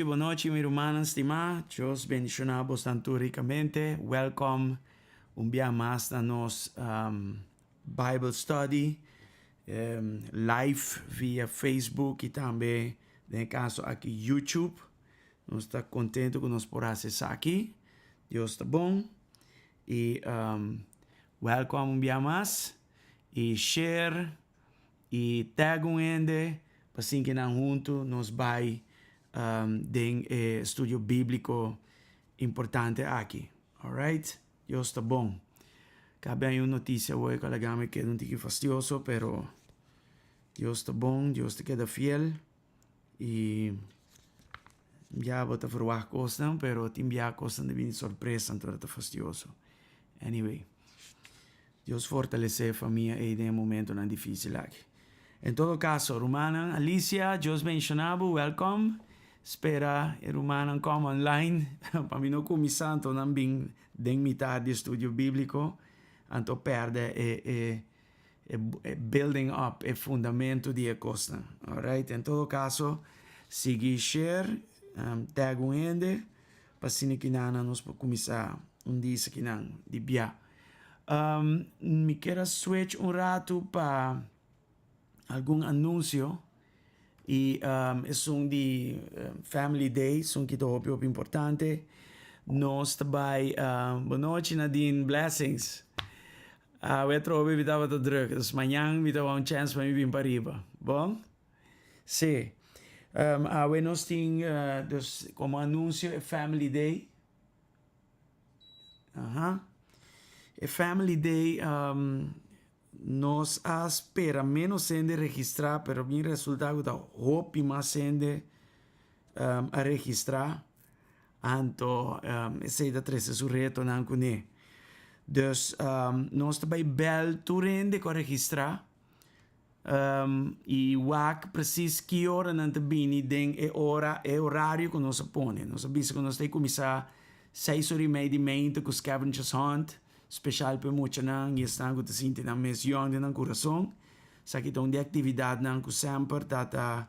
Bonochi, bonochi, mi rumannan stimá. Dios bendishoná bosnan tur rikamente. Welcome un bia mas na nos Bible study live via Facebook i tambe den e kaso aki YouTube. Nos ta kontentu ku nos por hasi esaki. Dios ta bon. I welcome un bia mas i share i tag un hende pa sinki nan huntu nos bai den e studio bíbliko importante aki. Alright, Dios ta bon. Kabe hay un notisia awor ku a laga mi keda un tiki fastioso, pero Dios ta bon, Dios ta keda fiel i ya bo ta verwagt kosnan, pero tin bia kosnan ta bini sorpresa, anto ta fastioso. Anyway. Dios fortalece e famia ei den e momentonan dificil aki. En todo caso, rumannan, Alicia, Dios benciona bo, welcome. Spera e rumannan come online pa mi no cuminsa anto nan bin den mitad di e studio biblico anto perde e e e building up, e fundamento di e cosnan. Alright, en todo caso, sigui share, tag un hende pa asina kinan nos por cuminsa un disa kinan di bia. Mi kier a switch un ratu pa algun anuncio y esun di Family Day, esun ki ta hopi hopi importante. Nos ta bai, bonochi Nadine, blessings. Awe atrobe mi tabata druk, dus mañan mi ta wou un chance pa mi bin pariba. Bon? Si. Awe nos tin dus como anuncio e Family Day. Aha. E Family Day nos a spera menos hende registrá, pero bin resultá ku ta hopi mas hende a registrá. Anto esei ta trese su retonan kuné. Dus nos ta bai bèl tur hende ku a registrá. I wak presis ki ora nan ta bini den e ora, e orario ku nos a pone. Nos a bisa ku nos ta kuminsá seis ora i mei di meinta ku scavengers hunt, speshal pa e muchanan i esnan ku ta sinti nan mes yòn den nan kurason. Esaki ta un di e aktividatnan ku semper ta ta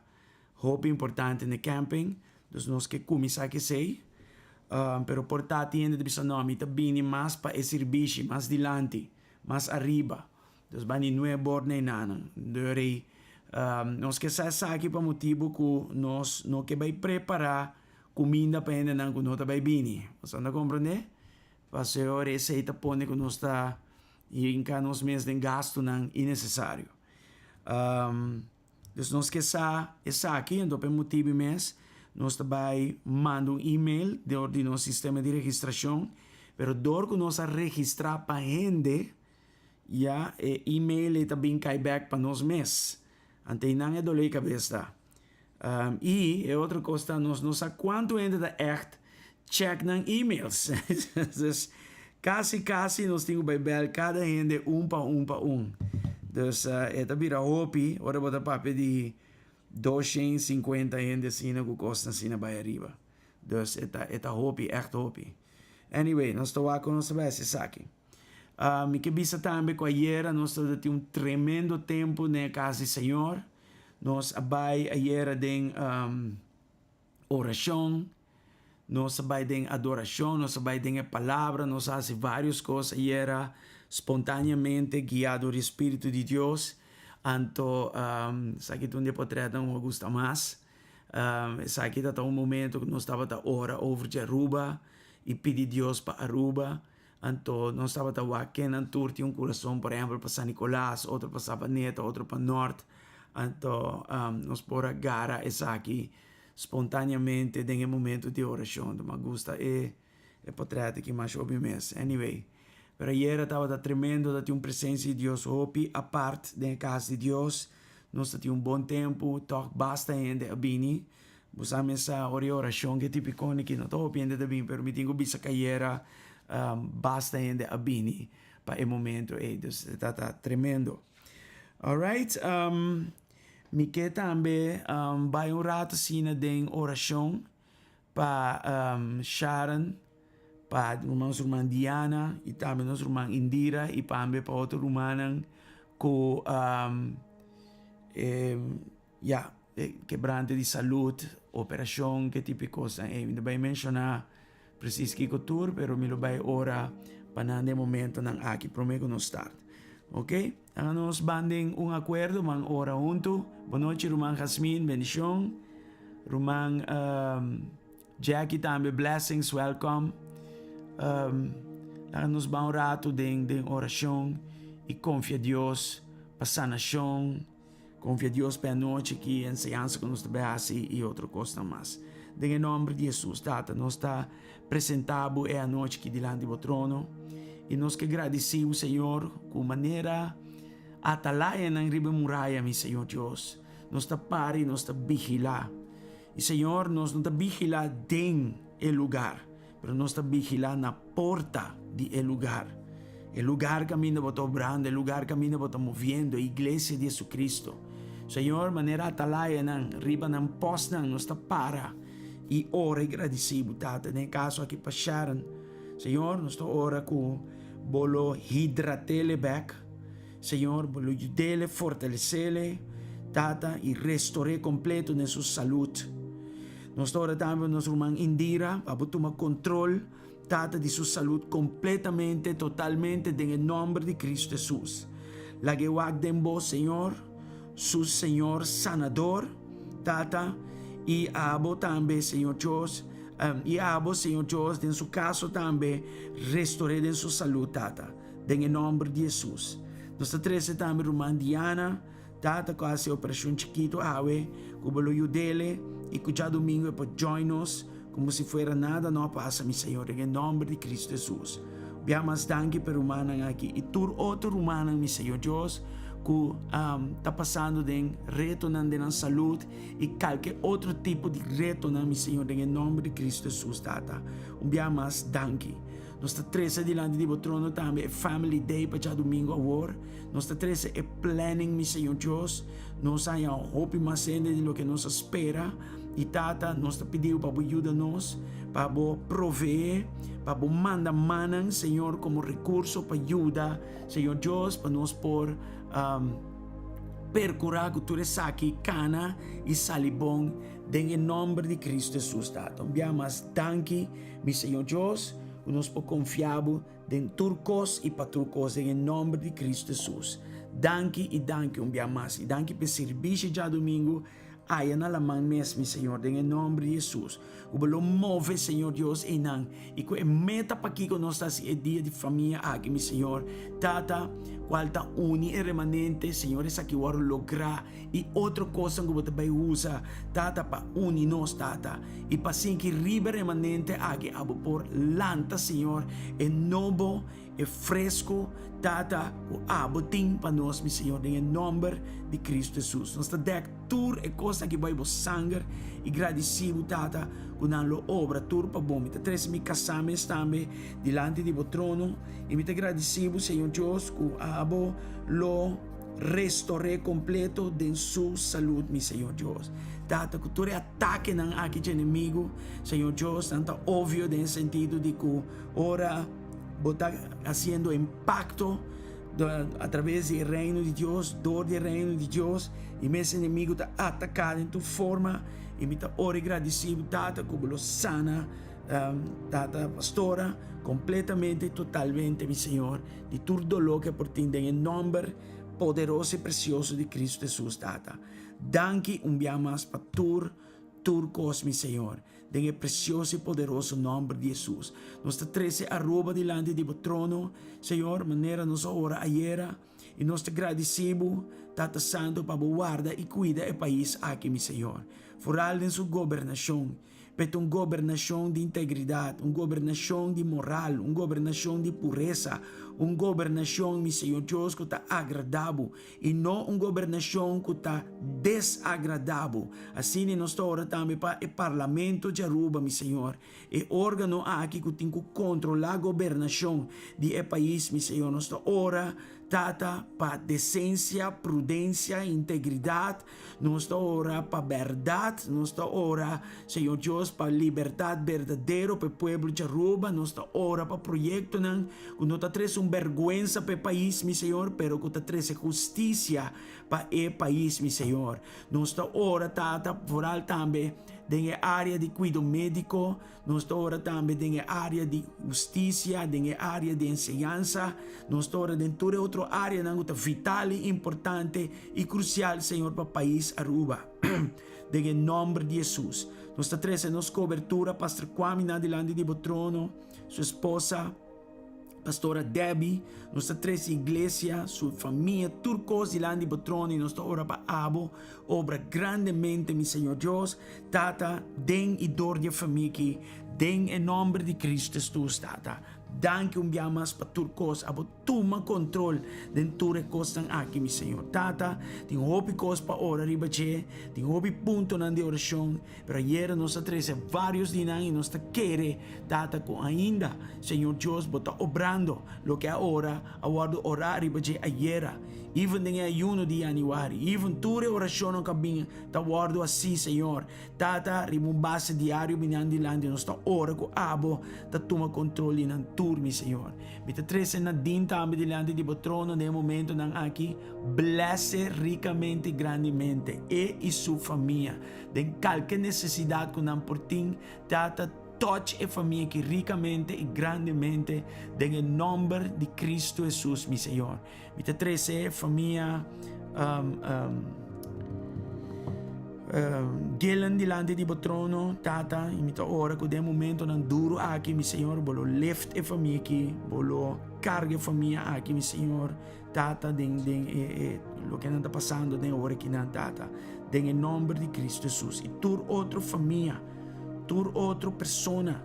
hopi importante na e camping. Dus nos ke kuminsá ku esei. Pero por ta tin hende ta bisa, no, mi ta bini mas pa e sirbishi, mas dilanti, mas ariba. Dus bani nue bord na enanan. Dor ei nos ke sa esaki pa motibu ku nos no ke bai prepará kuminda pa hendenan ku no ta bai bini. Boso anda komprendé? Pasobra esei ta pone ku nos ta hinka nos mes den gastunan innesesario. Dus nos ke sa esaki, anto pa e motibu mes nos ta bai manda un email dor di nos sistema di registrashon, pero dor ku nos a registrá pa hende, Ya e email ei ta bin kai bek pa nos mes. Ante einan e dolé kabes ta. I e otro kos ta nos no sa kuantu hende ta ègt chèk nan emails. Dus kasi kasi nos tin ku bai bèl kada hende un pa un pa un. Dus e ta bira hopi ora bo ta papia di 250 hende asina ku kosnan asina bai ariba. Dus e ta e ta hopi, ègt hopi. Anyway, nos ta wak kon nos ta bai hasi esaki. Mi ke bisa tambe ku ayera nos tabata tin un tremendo tempu den e kas di Señor. Nos a bai ayera den orashon, nos a bai den adorashon, nos a bai den e palabra, nos a hasi varios kos ayera spontaneamente guiá dor di e Spiritu di Dios. Anto esaki ta un di e potretnan ku mi a gusta mas. Esaki tabata un momento ku nos tabata ora over di Aruba i pidi Dios pa Aruba. Anto nos tabata wak kennan tur tin un kurason, por ehempel pa San Nicolas, otro pa Sabaneta, otro pa Nort. Anto nos por a gara esaki spontaneamente den e momento di orashon. Mi a gusta e e potret aki masha hopi mes. Anyway, pero ayera tabata tremendo, ta tin un presensia di Dios hopi apart den e kas di Dios. Nos ta tin un bon tempu, tòg basta hende a bini. Bo sa mes sa ora e orashon ke tipikon aki no ta hopi hende ta bini pero mi tin ku bisa kayera basta hende a bini pa e momento ei dus e ta ta tremendo. Alright mi ke tambe bai un rato asina den orashon pa Sharon pa nos ruman Diana i tambe nos ruman Indira i tambe pa otro rumannan ku ya. Kebrante di salud, operacion, ke tipo di cosnan ey. Mi ta bay menciona precies kico tur, pero mi lo bay ora pa nan den momentonan aki prome cu nos start. Ok, laga nos ban den un acuerdo, ban ora hunto. Bonochi ruman Jasmin, bendicion. Ruman Jackie tambe, blessings, welcome. Laga nos ban un rato den den oracion y confia Dios pa sanacion. Konfia Dios pa e anochi ki enseñansa ku nos ta bai hasi i otro kosnan mas. Den e nòmber di Hesus, Tata, nos ta presentá Bo e anochi ki dilanti Bo trono i nos ke gradisí Bo, Señor, ku manera atalayanan riba e muraya, mi Señor Dios, nos ta para i nos ta vigilá. I, Señor, nos no ta vigilá den e lugar, Pero nos ta vigilá na porta di e lugar. E lugar kaminda bo ta obrando, e lugar kaminda bo ta moviendo, e iglesia di Jesucristo. Señor, manera atalayanan riba nan pòstnan nos ta para i ora i gradisí bo, Tata. Den e kaso aki pa Sharon, Señor, nos ta ora ku bo lo hidrat'é bèk. Señor, bo lo yud'é, fortales'é, Tata, i restor'é kompleto den su salud. Nos ta ora tambe pa nos ruman Indira pa bo tuma control Tata di su salud completamente, totalmente den e nomber di Cristo Jesus. Laga e wak den bo Señor, su Señor sanador, Tata, y abo tambe Señor Dios, y abo Señor Dios den su caso tambe restor'e den su salud Tata, den e nomber di Jesus. Nos ta trece tambe ruman Diana. Tata ku a hasi operashon chikitu awe ku bo lo yud'ele i ku djadumingu e por join nos komo si fuera nada no a pasa mi Señor den e nomber di Cristo Jesus. Bia mas danki pa e rumannan aki i tur otro rumannan mi Señor Dios ku ta pasando den retonan den nan salud i kalke otro tipo di retonan mi Señor den e nomber di Cristo Jesus Tata. Un bia mas danki. Nos ta trese dilanti di bo trono tambe e Family Day pa djadumingu awor. Nos ta trese e planning, mi Señor Dios. Nos a haña hopi mas hende di loke nos a spera. I Tata, nos ta pidi bo pa bo yuda nos, pa bo proveé, pa bo manda mannan, Señor, komo rekurso pa yuda, Señor Dios, pa nos por perkurá ku tur esaki kana i sali bon den e nòmber di Kristu Hesus, Tata. Un bia mas danki, mi Señor Dios, ku nos por konfia bo. Den tur kos i pa tur kos den e nòmber di Kristu Hesus. Danki i danki un bia mas i danki p'e sirbishi djadumingu aya na laman mes mi Señor den e nòmber di Hesus ku bo lo move Señor Dios einan i ku e meta pakiko nos ta hasi e dia di famia aki mi Señor Tata kual ta uni e remanente Señor esaki wòrdu lográ i otro kosnan ku bo ta bai usa Tata pa uni nos Tata. I pa sinki riba e remanente aki abo por lanta, Señor, e nobo, e fresco, Tata, ku abo tin pa nos, mi Señor, den e nomber di Cristo Jesus. Nos ta dek tur e kosnan aki bai bo sanger i gradisí bo, Tata, ku nan lo obra tur pa bo. Mi ta trese mi kasá mes tambe dilanti di bo trono i mi ta gradisí bo, Señor Dios, ku abo lo. Restor'é kompleto den su salud, mi Señor Dios. Tata, ku tur e atakenan aki dje enemigu, Señor Dios, nan ta obvio den e sentido di ku ora Bo ta hasiendo impakto a traves di e Reino di Dios, dor di e Reino di Dios, i mes enemigu ta ataká den tur forma, i mi ta ora i gradisí Bo, Tata, ku Bo lo sana Tata Pastora kompletamente i totalmente, mi Señor. Di tur doló ke por tin den e nòmber poderoso i presioso di Kristu Hesus, Tata. Danki un bia mas pa tur, tur kos, mi Señor, den e presioso i poderoso nòmber di Hesus. Nos ta trese Aruba dilanti di bo trono, Señor, manera nos a ora ayera, i nos ta gradisí bo, Tata Santu, pa bo warda i kuida e pais aki, mi Señor, foral den su gobernashon. P'e ta un gobernashon di integridat, un gobernashon di moral, un gobernashon di puresa, un gobernashon, mi Señor Dios, ku ta agradá bo, i no un gobernashon ku ta desagradá bo. Asina nos ta ora tambe pa e Parlamento di Aruba, mi Señor, e órgano aki ku tin ku kontrolá gobernashon di e pais, mi Señor. Nos ta ora, Tata, pa desensia, prudensia, integridat. Nos ta ora pa bèrdat, nos ta ora, Señor Dios, pa libertat berdadero pa e pueblo di Aruba, nos ta ora pa proyektonan ku no ta trese un. un bèrgwensa pa e pais, mi Señor, pero ku ta trese hustisia pa e pais, mi Señor. Nos ta ora, Tata, vooral tambe den e área di kuido médiko, nos ta ora tambe den e área di hustisia, den e área di enseñansa, nos ta ora den tur e otro áreanan ku ta vital i importante i krusial, Señor, pa pais Aruba. Den e nòmber di Hesus, nos ta trese nos kobertura, Pastor Kwame nan dilanti di bo trono, su esposa, Pastora Debbie, nos ta trese iglesia, su famia, tur kos dilanti di bo trono i nos ta ora pa abo obra grandemente, mi Señor Dios, Tata, den i dor di e famia aki, den e nòmber di Cristo Hesus, Tata. Danki un bia mas pa tur kos. Abo tuma kontrol den tur e kosnan aki, mi Señor. Tata, tin hopi kos pa ora riba dje, tin hopi puntonan di orashon. Pero ayera nos a trece varios di nan y nos ta kere, Tata, cu ainda, Señor Dios, Bo ta obrando loke a ora, a wordo ora riba dje ayera, even den e ayuno di Januari, even tur e oracionnan cu a bin ta wordo haci, Señor. Tata, riba un base diario bini nan dilanti, nos ta ora cu Abo ta tuma control di nan tur, mi Señor. Mi ta trece Nadine tambe dilanti di Bo trono den e momentonan aki, bless e ricamente y grandemente, e y su famia. Den kalke nesesidat ku nan por tin, Tata, touch e famia aki rikamente i grandemente den e nòmber di Kristu Hesus, mi Señor. Mi ta trese e famia um, um, um, Gillen dilanti di bo trono, Tata, i mi ta ora ku den momentonan duru aki, mi Señor, bo lo lift e famia aki, bo lo karga e famia aki, mi Señor. Tata, den, den e, e, loke nan ta pasando den ora ki nan, Tata, den e nomber di Cristo Jesus. I tur otro famia, tur otro persona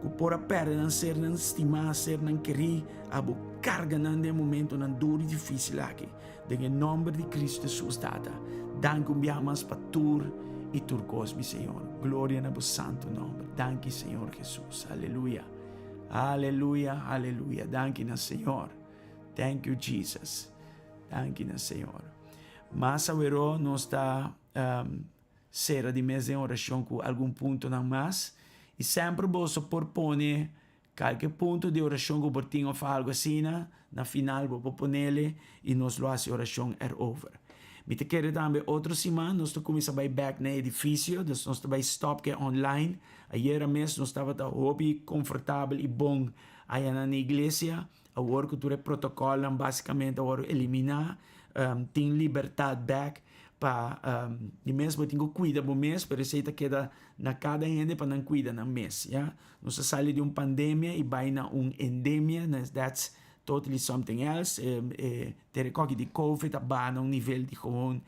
ku por a perde nan sernan stimá, sernan kerí, abo karga nan den momentonan duro i difícil aki. Den e nomber di Cristo Jesus, Tata. Danki un biaha mas pa tur i tur kos, mi Señor. Gloria na bo santo nomber. Danki, Señor Jesus. Aleluya. Aleluya, aleluya. Danki na Señor. Thank you Jesus. Danki na Señor. Mas awero nos ta um, sera di mes den oracion cu algun puntonan mas. Y semper boso por pone kalke punto di oracion cu por tin of algo asina, na final bo por ponele y nos lo haci oracion erover. Mi ta kere tambe otro siman nos ta cuminsa bay back na edificio, dus nos ta bay stop ke online. Ayera mes nos tabata hopi comfortabel y bon aya na iglesia. Awor ku tur e protokòlnan básikamente a wòrdu eliminá, tin libertat bèk pa di mes bo tin ku kuida bo mes, pero esei ta keda na kada hende pa nan kuida nan mes, ya. Nos a sali di un pandemia i bai na un endemia, that's totally something else. E terekoki di covid a baha na un nivel di gewoon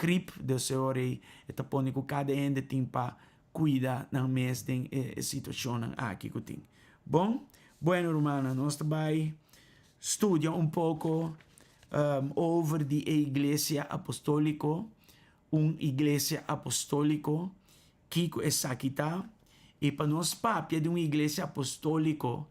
griep, dus e ora ei e ta pone ku kada hende tin pa Cuida nan mes den e situacionnan aki cu tin. Bon, bueno rumannan, nos ta bay studia un poco over di e Iglesia Apostolico, un Iglesia Apostolico, kico esaki ta, y pa nos papia di un Iglesia Apostolico,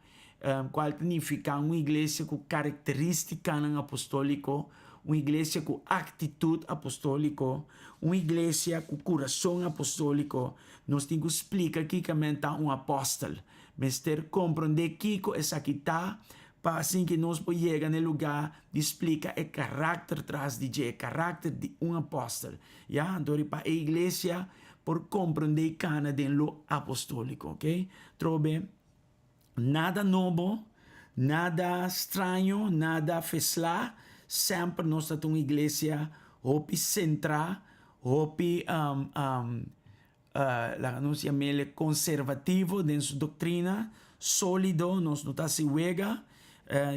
cual ta nifica un iglesia cu caracteristicanan apostolico, un iglesia cu actitud apostolico, un iglesia cu curason apostolico, nos tin cu splica kikamen ta un apostel. Mester comprende kico esaki ta pa asin ki nos por yega na e lugar di splica e caracter tras di dje, e caracter di un apostel. Ya, anto riba e iglesia por comprende y cana den lo apostolico, ok. Trobe. Nada nobo, nada straño, nada feslá. Semper nos ta ta un iglesia hopi sentrá, hopi laga nos yam'el konservativo den su doktrina, sólido, nos no ta hasi wega.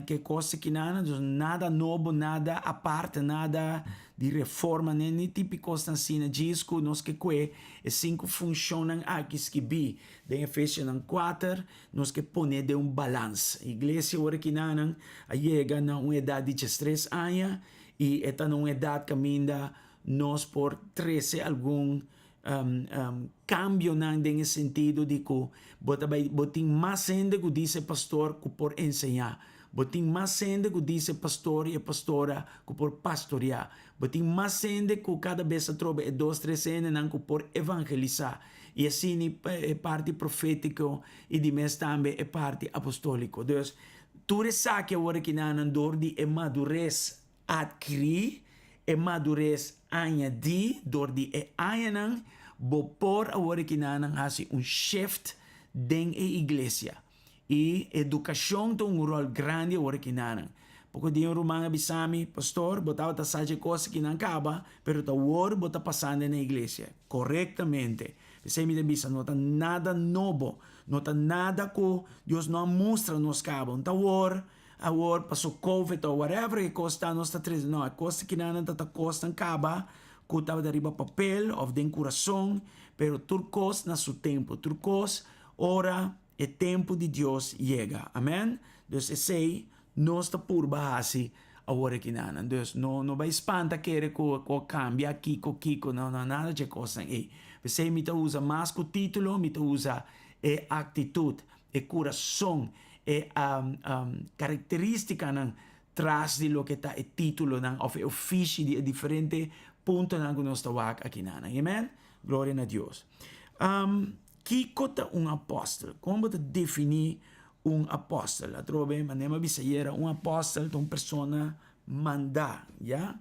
Ke kos kinan, dus nada nobo, nada aparte, nada di reforma, ni ni tipo kosnan asina. Djis ku nos ke kue e sinku funshonnan aki skibí den Efesionan kuater, nos ke pone den un balans. Iglesia ora kinanan a yega na un edat di diestres aña i e ta na un edat kaminda nos por trese algun Cambionan den e sentido di cu bo ta bay bo tin mas hende cu dice pastor cu por enseña, bo tin mas hende cu dice pastor y e pastora cu por pastorea, bo tin mas hende cu cada bes ta trobe e dos tres hendenan cu por evangelisa y asina e parti profetico y di mes tambe e parti apostolico. Dus. Tur esaki awor aki nan dor di e madures adkirí, e madures añadí dor di e añanan, bo por awor aki nan hasi un shift den e iglesia. I edukashon ta un ròl grandi awor aki nan. Poko dia un ruman a bisa mi, Pastor, bo tabata sa dje kos aki nan kaba, pero ta awor bo ta pasando na iglesia. Korektamente. P'esei mi ta bisa, no ta nada nobo, no ta nada ku Dios no a mustra nos kaba. Un ta awor, awor paso covid o whatever e kos ta nos ta trese. No, e kos akinan ta ta kosnan kaba ku tabata riba papel òf den kurason, pero tur kos na su tempu, tur kos ora e tempu di Dios yega. Amen. Dus esei nos ta purba hasi awor akinan. Dus no no bai spanta kere ku ku a kambia kiko kiko, no no nada dje kosnan ei. P'esei mi ta usa mas ku título, mi ta usa e aktitut, e kurason, e karakterístikanan tras di loke ta e títulonan òf e ofishi di e diferente puntonan ku nos ta wak akinan. Amen. Gloria na Dios. Kiko ta un apòstel? Kon bo ta definí un apòstel? Atrobe, manera mi a bisa ayera, un apòstel ta un persona mandá, ya.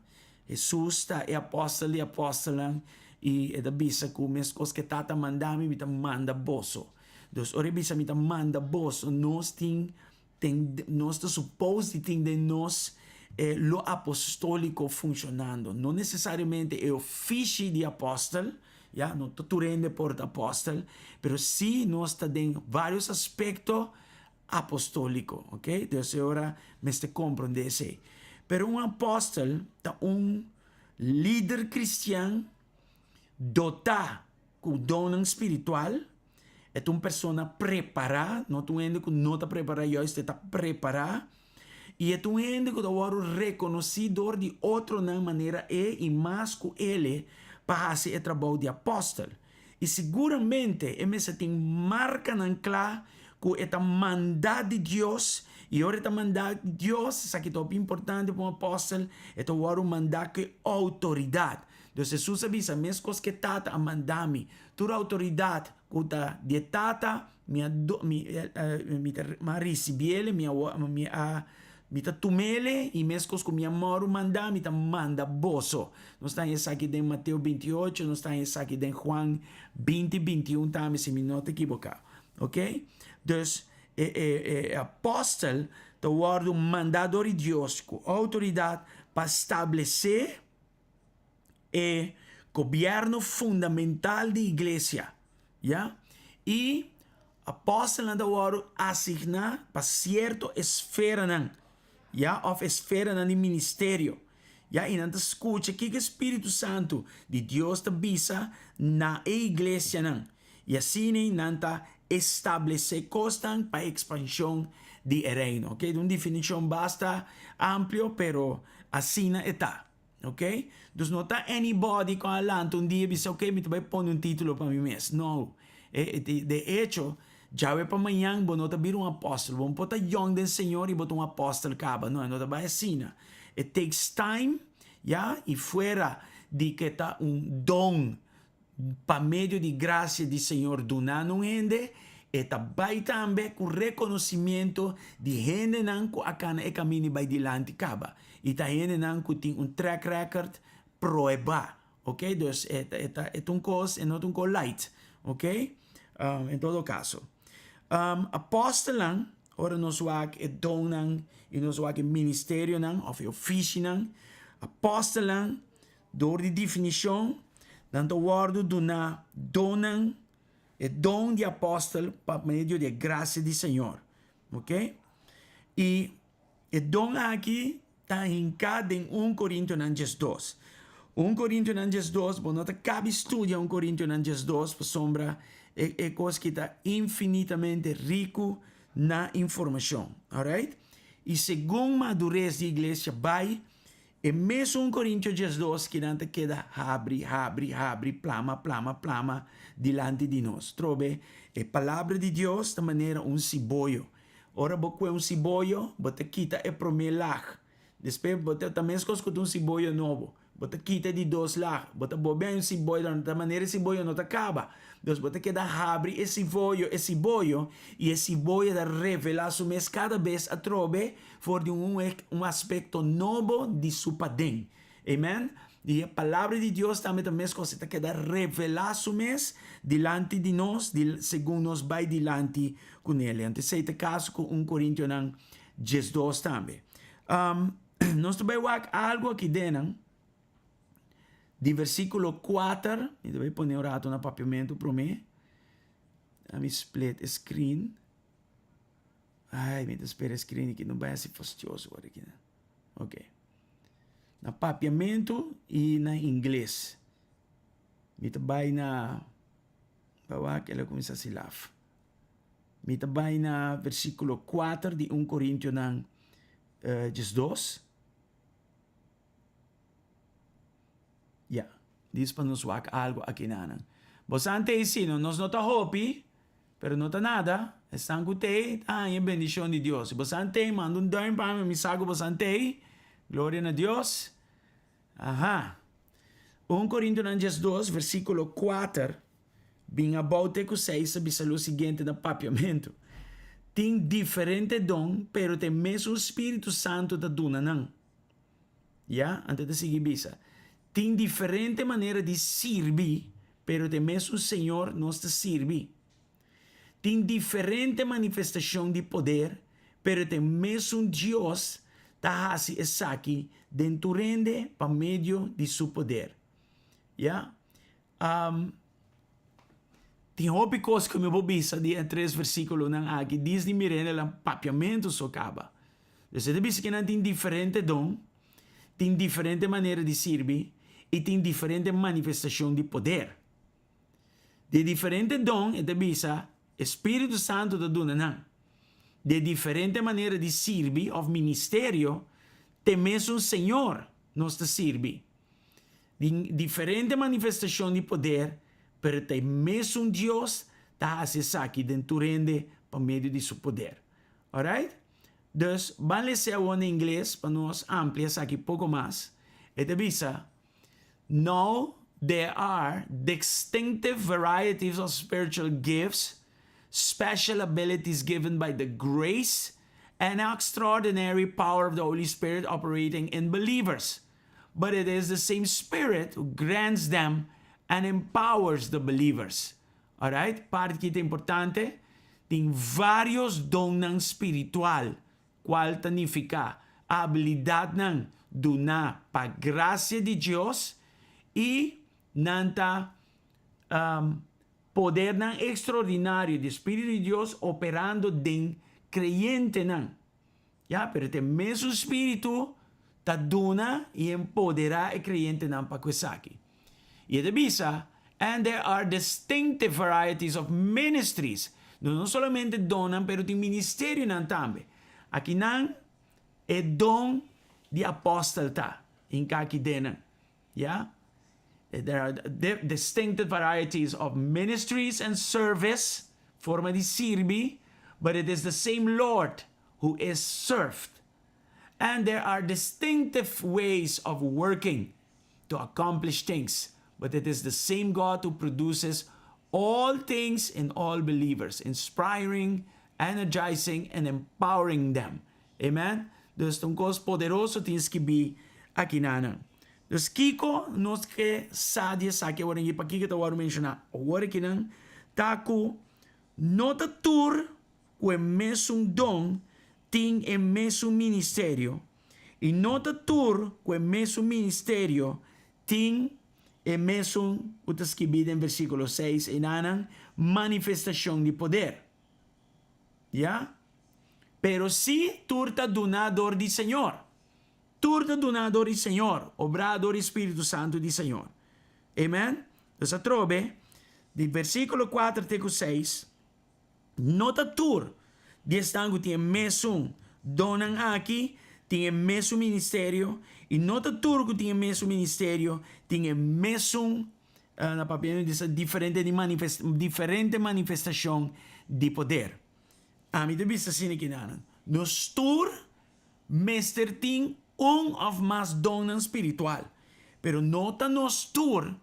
Hesus ta e apòstel di apòstelnan i e ta bisa ku meskos ku e Tata a manda mi, mi ta manda boso. Dus ora e bisa mi ta manda boso, nos tin ten nos ta supos di tin den nos e lo apostóliko funshonando. No nesesariamente e ofishi di apòstel, ya, no ta tur hende por ta apòstel, pero sí nos ta den vários aspekto apostóliko, ok. Dus e ora mester komprondé esei. Pero un apòstel ta un lider kristian dotá ku donnan spiritual. E ta un persona prepará, no ta un hende ku no ta prepará, juist e ta prepará. I e ta un hende ku ta wòrdu rekonosí dor di otronan manera e i mas ku ele pa hasi e trabou di apòstel. I siguramente e mester tin markanan kla ku e ta mandá di Dios, i ora e ta mandá di Dios, esaki ta hopi importante pa un apòstel, e ta wòrdu mandá ku e outoridat. Dus Hesus a bisa, Meskos ku e Tata a manda mi, tur outoridat ku ta di e Tata, mi a mi mi ta mi a risibiel, mi a mi a mi ta tum'el, i meskos ku mi a mòru manda, mi ta manda boso. Nos ta haña esaki den Mateo 28, nos ta haña esaki den Juan 20, 21 tambe, si mi no ta ekiboká. Oké? Dus e e e apòstel ta wòrdu mandá dor di Dios ku outoridat pa stablesé e gobierno fundamental di iglesia, ya, y apostelnan ta wòrdu asigná pa sierto esferanan, ya, òf esferanan di ministerio, ya, y nan ta skucha kiko e Spiritu Santu di Dios ta bisa na e iglesianan, y asina nan ta establesé kosnan pa e ekspanshon di e reino. Oke, un definishon basta amplio, pero asina e ta. Ok, dus no ta anybody ku a lanta un dia bisa ok mi ta bai pone un titulo pa mi mes, no. De echo, djawe pa mañan bo no ta bira un apòstel, bo no por ta yòn den Señor i bo ta un apòstel kaba, no, e no ta bai asina. It takes time, ya, i fuera di ke ta un don Pa medio di gracia di Señor duna na un hende, e ta bai tambe cu reconocimiento di hendenan cu a cana e camino y bai dilanti caba. Y ta hendenan cu tin un track record proeba. Ok, dus e ta, e ta, e ta un cos, e no ta un cos light. Ok, en todo caso. Apostelnan, ora nos wak e donnan y nos wak e ministerionan of e oficinan, apostelnan, Dor di definishon, nan ta wòrdu duná donnan, e don di apòstel pa medio di e grasia di Señor. Ok? I e don aki ta hinká den un Korintionan 12. Un Korintionan 12, bo no ta kabi studia un Korintionan 12 pasobra e e kos ki ta infinitamente riku na informashon. Alright? I segun madures di iglesia bai, E mesun Korintio 12 kinan ta keda habri, habri, habri, plama, plama, plama dilanti di nos. Trobe, e Palabra di Dios ta manera un siboyo. Ora bo kue un siboyo, bo ta kita e promé lag. Despues bo ta ta meskos ku ta un siboyo nobo. Bo ta kita e di dos lag. Bo ta bolbe haña un siboyo ta ta manera e siboyo no ta kaba. Dus bo ta keda habri e sivoyo e siboyo i e siboyo ta revelá su mes kada bes atrobe for di un un aspekto nobo di su paden. Amen. I e Palabra di Dios tambe ta meskos, e ta keda revelá su mes dilanti di nos di segun nos bai dilanti ku nel. Anto esei ta e kaso ku un Korintionan 12 tambe. Um, nos ta bai wak algu aki denan di versíkulo 4, mi ta bai pone un rato na papiamentu promé. Mi split e screen. Ai, mi ta spera e screen aki no bai hasi fastioso awor aki. Ok. Na papiamentu i na ingles. Mi ta bai na, bai wak el a kuminsá hasi laf. Mi ta bai na versíkulo kuater di un Korintionan 12. Ya, dis pa nos wak algu aki nanan. Bosan ta ei sino, nos no ta hopi, pero no ta nada. Esnan ku ta ei ta haña e bendishon di Dios. Si bosan ta ei, manda un duim pa mi, mi sa ku bosan ta ei. Gloria na Dios. Aha. Un Korintonan 12, versíkulo 4, bin abou te ku 6 ta bisa lo siguiente na papiamentu, Tin diferente don, pero ta e mesun Spiritu Santu ta duna nan. Ya, anto e ta sigui bisa, Tin diferente manera di sirbi, pero ta e mesun Señor nos ta sirbi. Tin diferente manifestashon di poder, pero ta e mesun Dios ta hasi esaki den tur hende pa medio di su poder. Ya. Um, tin hopi kos ku mi por bisa di e tres versíkulonan aki, disni mirende lan papiamentu so kaba. Dus e ta bisa ku nan tin diferente don, tin diferente manera di sirbi i tin diferente manifestashon di poder. Di e diferente don e ta bisa e Spiritu Santu ta duna nan. Di e diferente manera di sirbi òf ministerio, t'e mesun Señor nos ta sirbi. Di diferente manifestashon di poder, pero ta e mesun Dios ta hasi esaki den tur hende pa medio di su poder. Alright? Dus, ban les'é awor na ingles pa nos amplia esaki poko mas. E ta bisa, Now there are distinctive varieties of spiritual gifts, special abilities given by the grace and extraordinary power of the Holy Spirit operating in believers. But it is the same Spirit who grants them and empowers the believers. Alright, parti ki ta importante, tin varios donnan spiritual, cual ta nifica abilidadnan duna pa gracia di Dios y nan ta podernan extraordinario di Spiritu di Dios operando den creyentenan. Ya, pero ta e mesun Spiritu ta duna i empoderá e kreyentenan pa ku esaki. I e ta bisa, And there are distinctive varieties of ministries. No no solamente donnan, pero tin ministerionan tambe. Akinan e don di apòstel ta, hinká aki den nan. Ya. There are distinctive varieties of ministries and service, forma di sirbi, but it is the same Lord who is served. And there are distinctive ways of working to accomplish things, but it is the same God who produces all things in all believers, inspiring, energizing and empowering them. Amen? Dus ta un kos poderoso tin skibí akinanan. Dus kiko nos ke sa di esaki awor i pakiko ta wòrdu menshoná awor akinan ta ku no ta tur ku e mesun don tin e mesun ministerio i no ta tur ku e mesun ministerio tin e mesun ku ta skibí den versíkulo seis einanan manifestashon di poder. Ya. Pero sí tur ta duná dor di Señor. Tur ta duná dor di Señor, obrá dor di Spiritu Santu di Señor. Amen. Dus atrobe, di versíkulo kuater te ku seis, no ta tur di esnan ku tin e mesun donnan aki tin e mesun ministerio, i no ta tur ku tin e mesun ministerio tin e mesun Na papiamentu di sa diferente di manifest diferente manifestashon di poder. Ami ta bisa asina kinanan, nos tur mester tin un òf mas donnan spiritual, pero no ta nos tur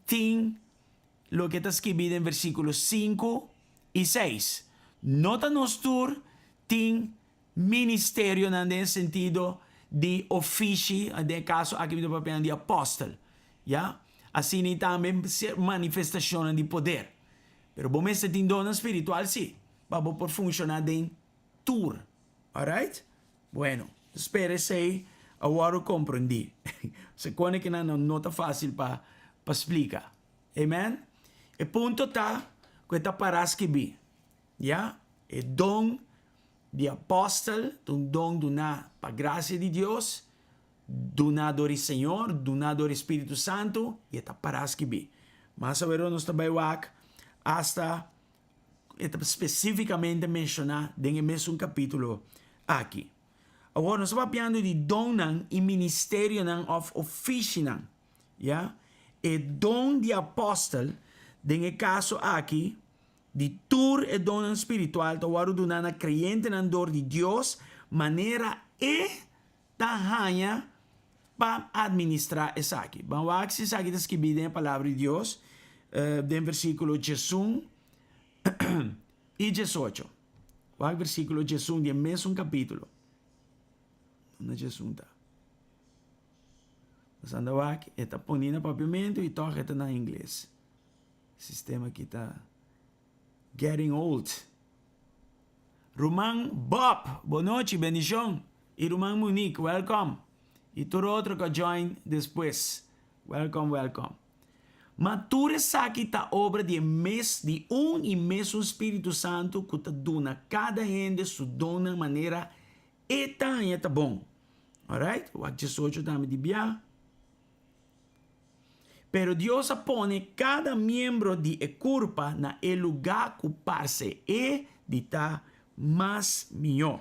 tin loke ta skibí den versíkulo sinku i seis. No ta nos tur tin ministerionan den e sentido di ofishi, den e kaso aki mi ta papiando di apòstel, ya. Asina i tambe manifestashonnan di poder. Pero bo mester tin donnan spiritual sí, pa bo por funshoná den tur. Alright? Bueno, spera esei a wòrdu komprendí. Sekone ku nan no ta fásil pa pa splika. Amen? E punto ta ku e ta pará skibí. Ya? E don di apòstel ta un don duná pa grasia di Dios, duná dor di Señor, duná dor di Spiritu Santu, i e ta pará skibí. Mas aweró nos ta bai wak asta E ta spesífikamente menshoná den e mesun kapítulo aki. Awor, nos ta papiando di donnan i ministerionan òf ofishinan, ya. E don di apòstel, den e kaso aki, di tur e donnan spiritual ta wòrdu duná na kreyentenan dor di Dios manera e ta haña pa administrá esaki. Ban wak si esaki ta skibí den e Palabra di Dios den versíkulo diesun i diesocho. Wak versíkulo diesun di e mesun kapítulo. Unda diesun ta? Nos anda wak, e ta poní na papiamentu i tòg e ta na ingles. Sistema aki ta getting old. Ruman Bob, bo nochi, bendishon. I ruman Monique, welcome. I tur otro ku a join despues, welcome, welcome. Ma tur esaki ta obra di e mes, di un i mesun Spiritu Santu ku ta duna kada hende su donnan manera e ta haña ta bon. Alright, wak diesocho tambe di bia. Pero Dios a pone kada miembro di e kurpa na e lugá ku parse e di ta mas mihó.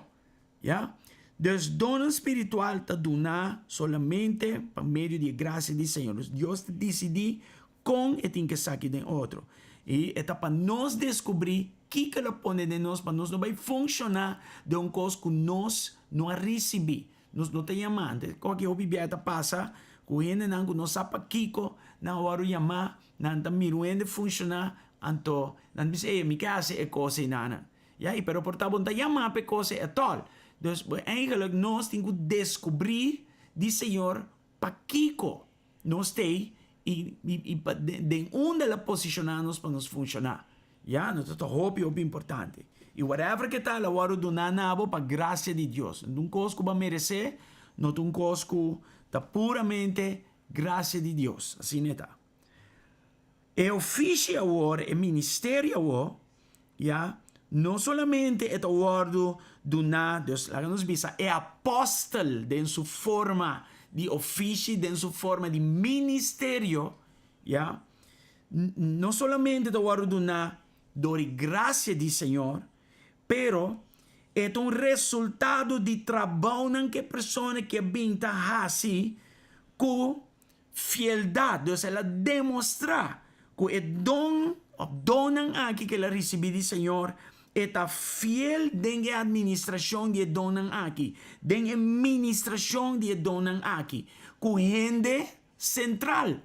Ya. Dus donnan spiritual ta duná solamente pa medio di e grasia di Señor. Dus Dios ta disidí kon e tin ke saki den otro. I e ta pa nos deskubrí kiko el a pone den nos pa nos no bai funshoná den un kos ku nos no a risibí. Nos no ta yamá. Antes koki hopi biaha ta pasa ku hendenan ku no sa pakiko nan a wòrdu yamá, nan ta mira un hende funshoná, anto nan ta bisa, ey, mi ke hasi e kos einanan. Ya, i pero por ta bo no ta yamá pa e kos ei atòl. Dus, eigenlijk nos tin ku deskubrí di Señor pakiko nos t'ei i i pa den unda el a posishoná nos pa nos funshoná. Ya, nos ta hopi hopi importante. I whatever ke ta, el a wòrdu duná na bo pa grasia di Dios. No ta un kos ku bo a meresé, no ta un kos ku ta puramente grasia di Dios. Asina e ta. E ofishi awor, e ministerio awor, ya, no solamente e ta wòrdu duná, dus laga nos bisa e apòstel den su forma di ofishi, den su forma di ministerio, ya, no solamente ta wòrdu duná dor di grasia di Señor, pero e ta un resultado di trabounan ku e persona ke bin ta hasi ku Fieldat, dus el a demostrá ku e don òf donnan aki ku el a risibí di Señor, e ta fiel den e atministrashon di e donnan aki, den e ministrashon di e donnan aki, ku hende sentral.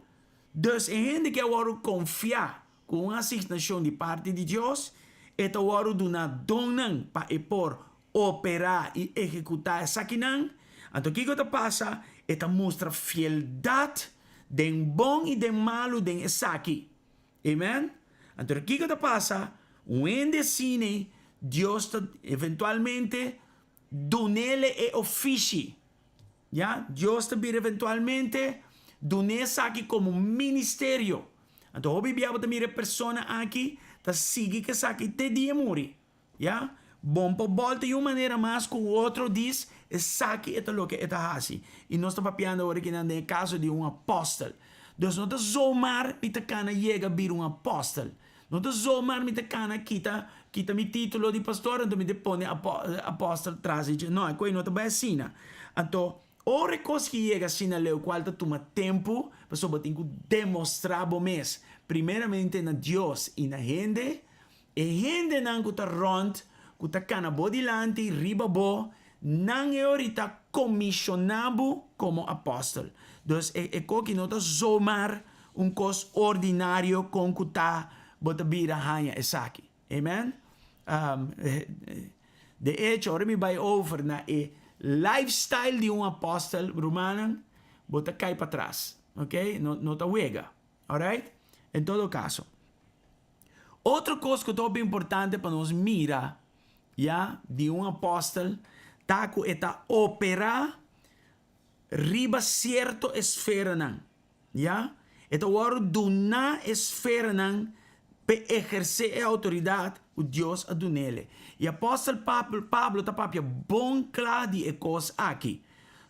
Dus e hende ku a wòrdu konfiá ku un asignashon di parti di Dios, e ta wòrdu duná donnan pa e por operá i ehekutá esakinan. Anto kiko ta pasa? E ta mustra fieldat den bon i den malu den esaki. Amen. Anto kiko ta pasa? Un hende asina, Dios ta eventualmente dun'ele e ofishi. Ya, Dios ta bira eventualmente dun'é esaki komo ministerio. Anto hopi bia bo ta mira e persona aki ta sigui ku esaki te dia e muri. Ya, bon por bòlta i un manera mas ku otro dis esaki e ta loke e ta hasi. I nos ta papiando awor akinan den e kaso di un apòstel. Dus no ta zomaar mi ta kana yega bira un apòstel. No ta zomaar mi ta kana kita kita mi titulo di pastor anto mi ta pone apostel tras di dje. No, e koe no ta bai asina. Anto, ora e kos ki yega asina leu kual ta tuma tempu, pasobra bo tin ku demostrá bo mes primeramente na Dios i na hende. E hendenan ku ta rònt, ku ta kana bo dilanti, riba bo, Nan e ora ta komishoná bo komo apòstel. Dus e e koki no ta zomaar un kos ordinario kon ku ta bo ta bira haña esaki. Amen. De echo, ora mi bai over na e lifestyle di un apòstel, rumannan, bo ta kai patras. Ok? No no ta wega. Alright? En todo kaso. Otro kos ku ta hopi importante pa nos mira, ya, di un apòstel ta ku e ta operá riba sierto esferanan. Ya, e ta wòrdu duná esferanan p'e ehersé e outoridat ku Dios a dun'ele. I apòstel Pablo ta papia bon kla di e kos aki.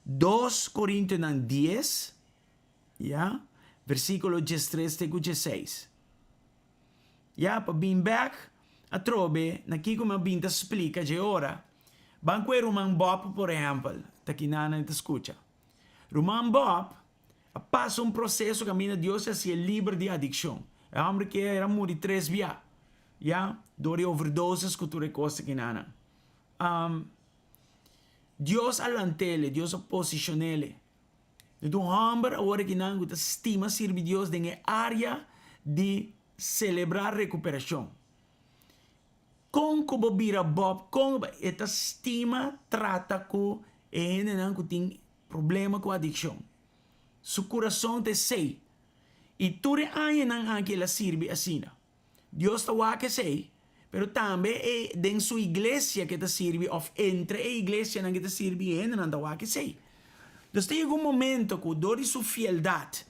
Dos Korintionan dies, ya, versíkulo diestres te ku diesseis. Ya, pa bin bèk atrobe na kiko mi a bin ta splika dje ora, ban ku e ruman Bob por ehèmpel, ta kinan e ta skucha. Ruman Bob a pasa un proseso kaminda Dios a hasié liber di adikshon. E hòmber ke era muri tres bia, ya, dor di overdoses ku tur e kos akinanan. Dios a lant'ele, Dios a posishon'ele. E ta un hòmber awor akinan ku ta stima sirbi Dios den e área di selebrá rekuperashon. Kon ku bo bira Bob, kon e ta stima trata ku e hendenan ku tin problema ku adikshon. Su kurason ta esei. I tur e añanan aki el a sirbi asina. Dios ta wak esei, pero tambe e den su iglesia ke ta sirbi òf entre e iglesianan ke ta sirbi e hendenan ta wak esei. Dus ta yega un momento ku dor di su fieldat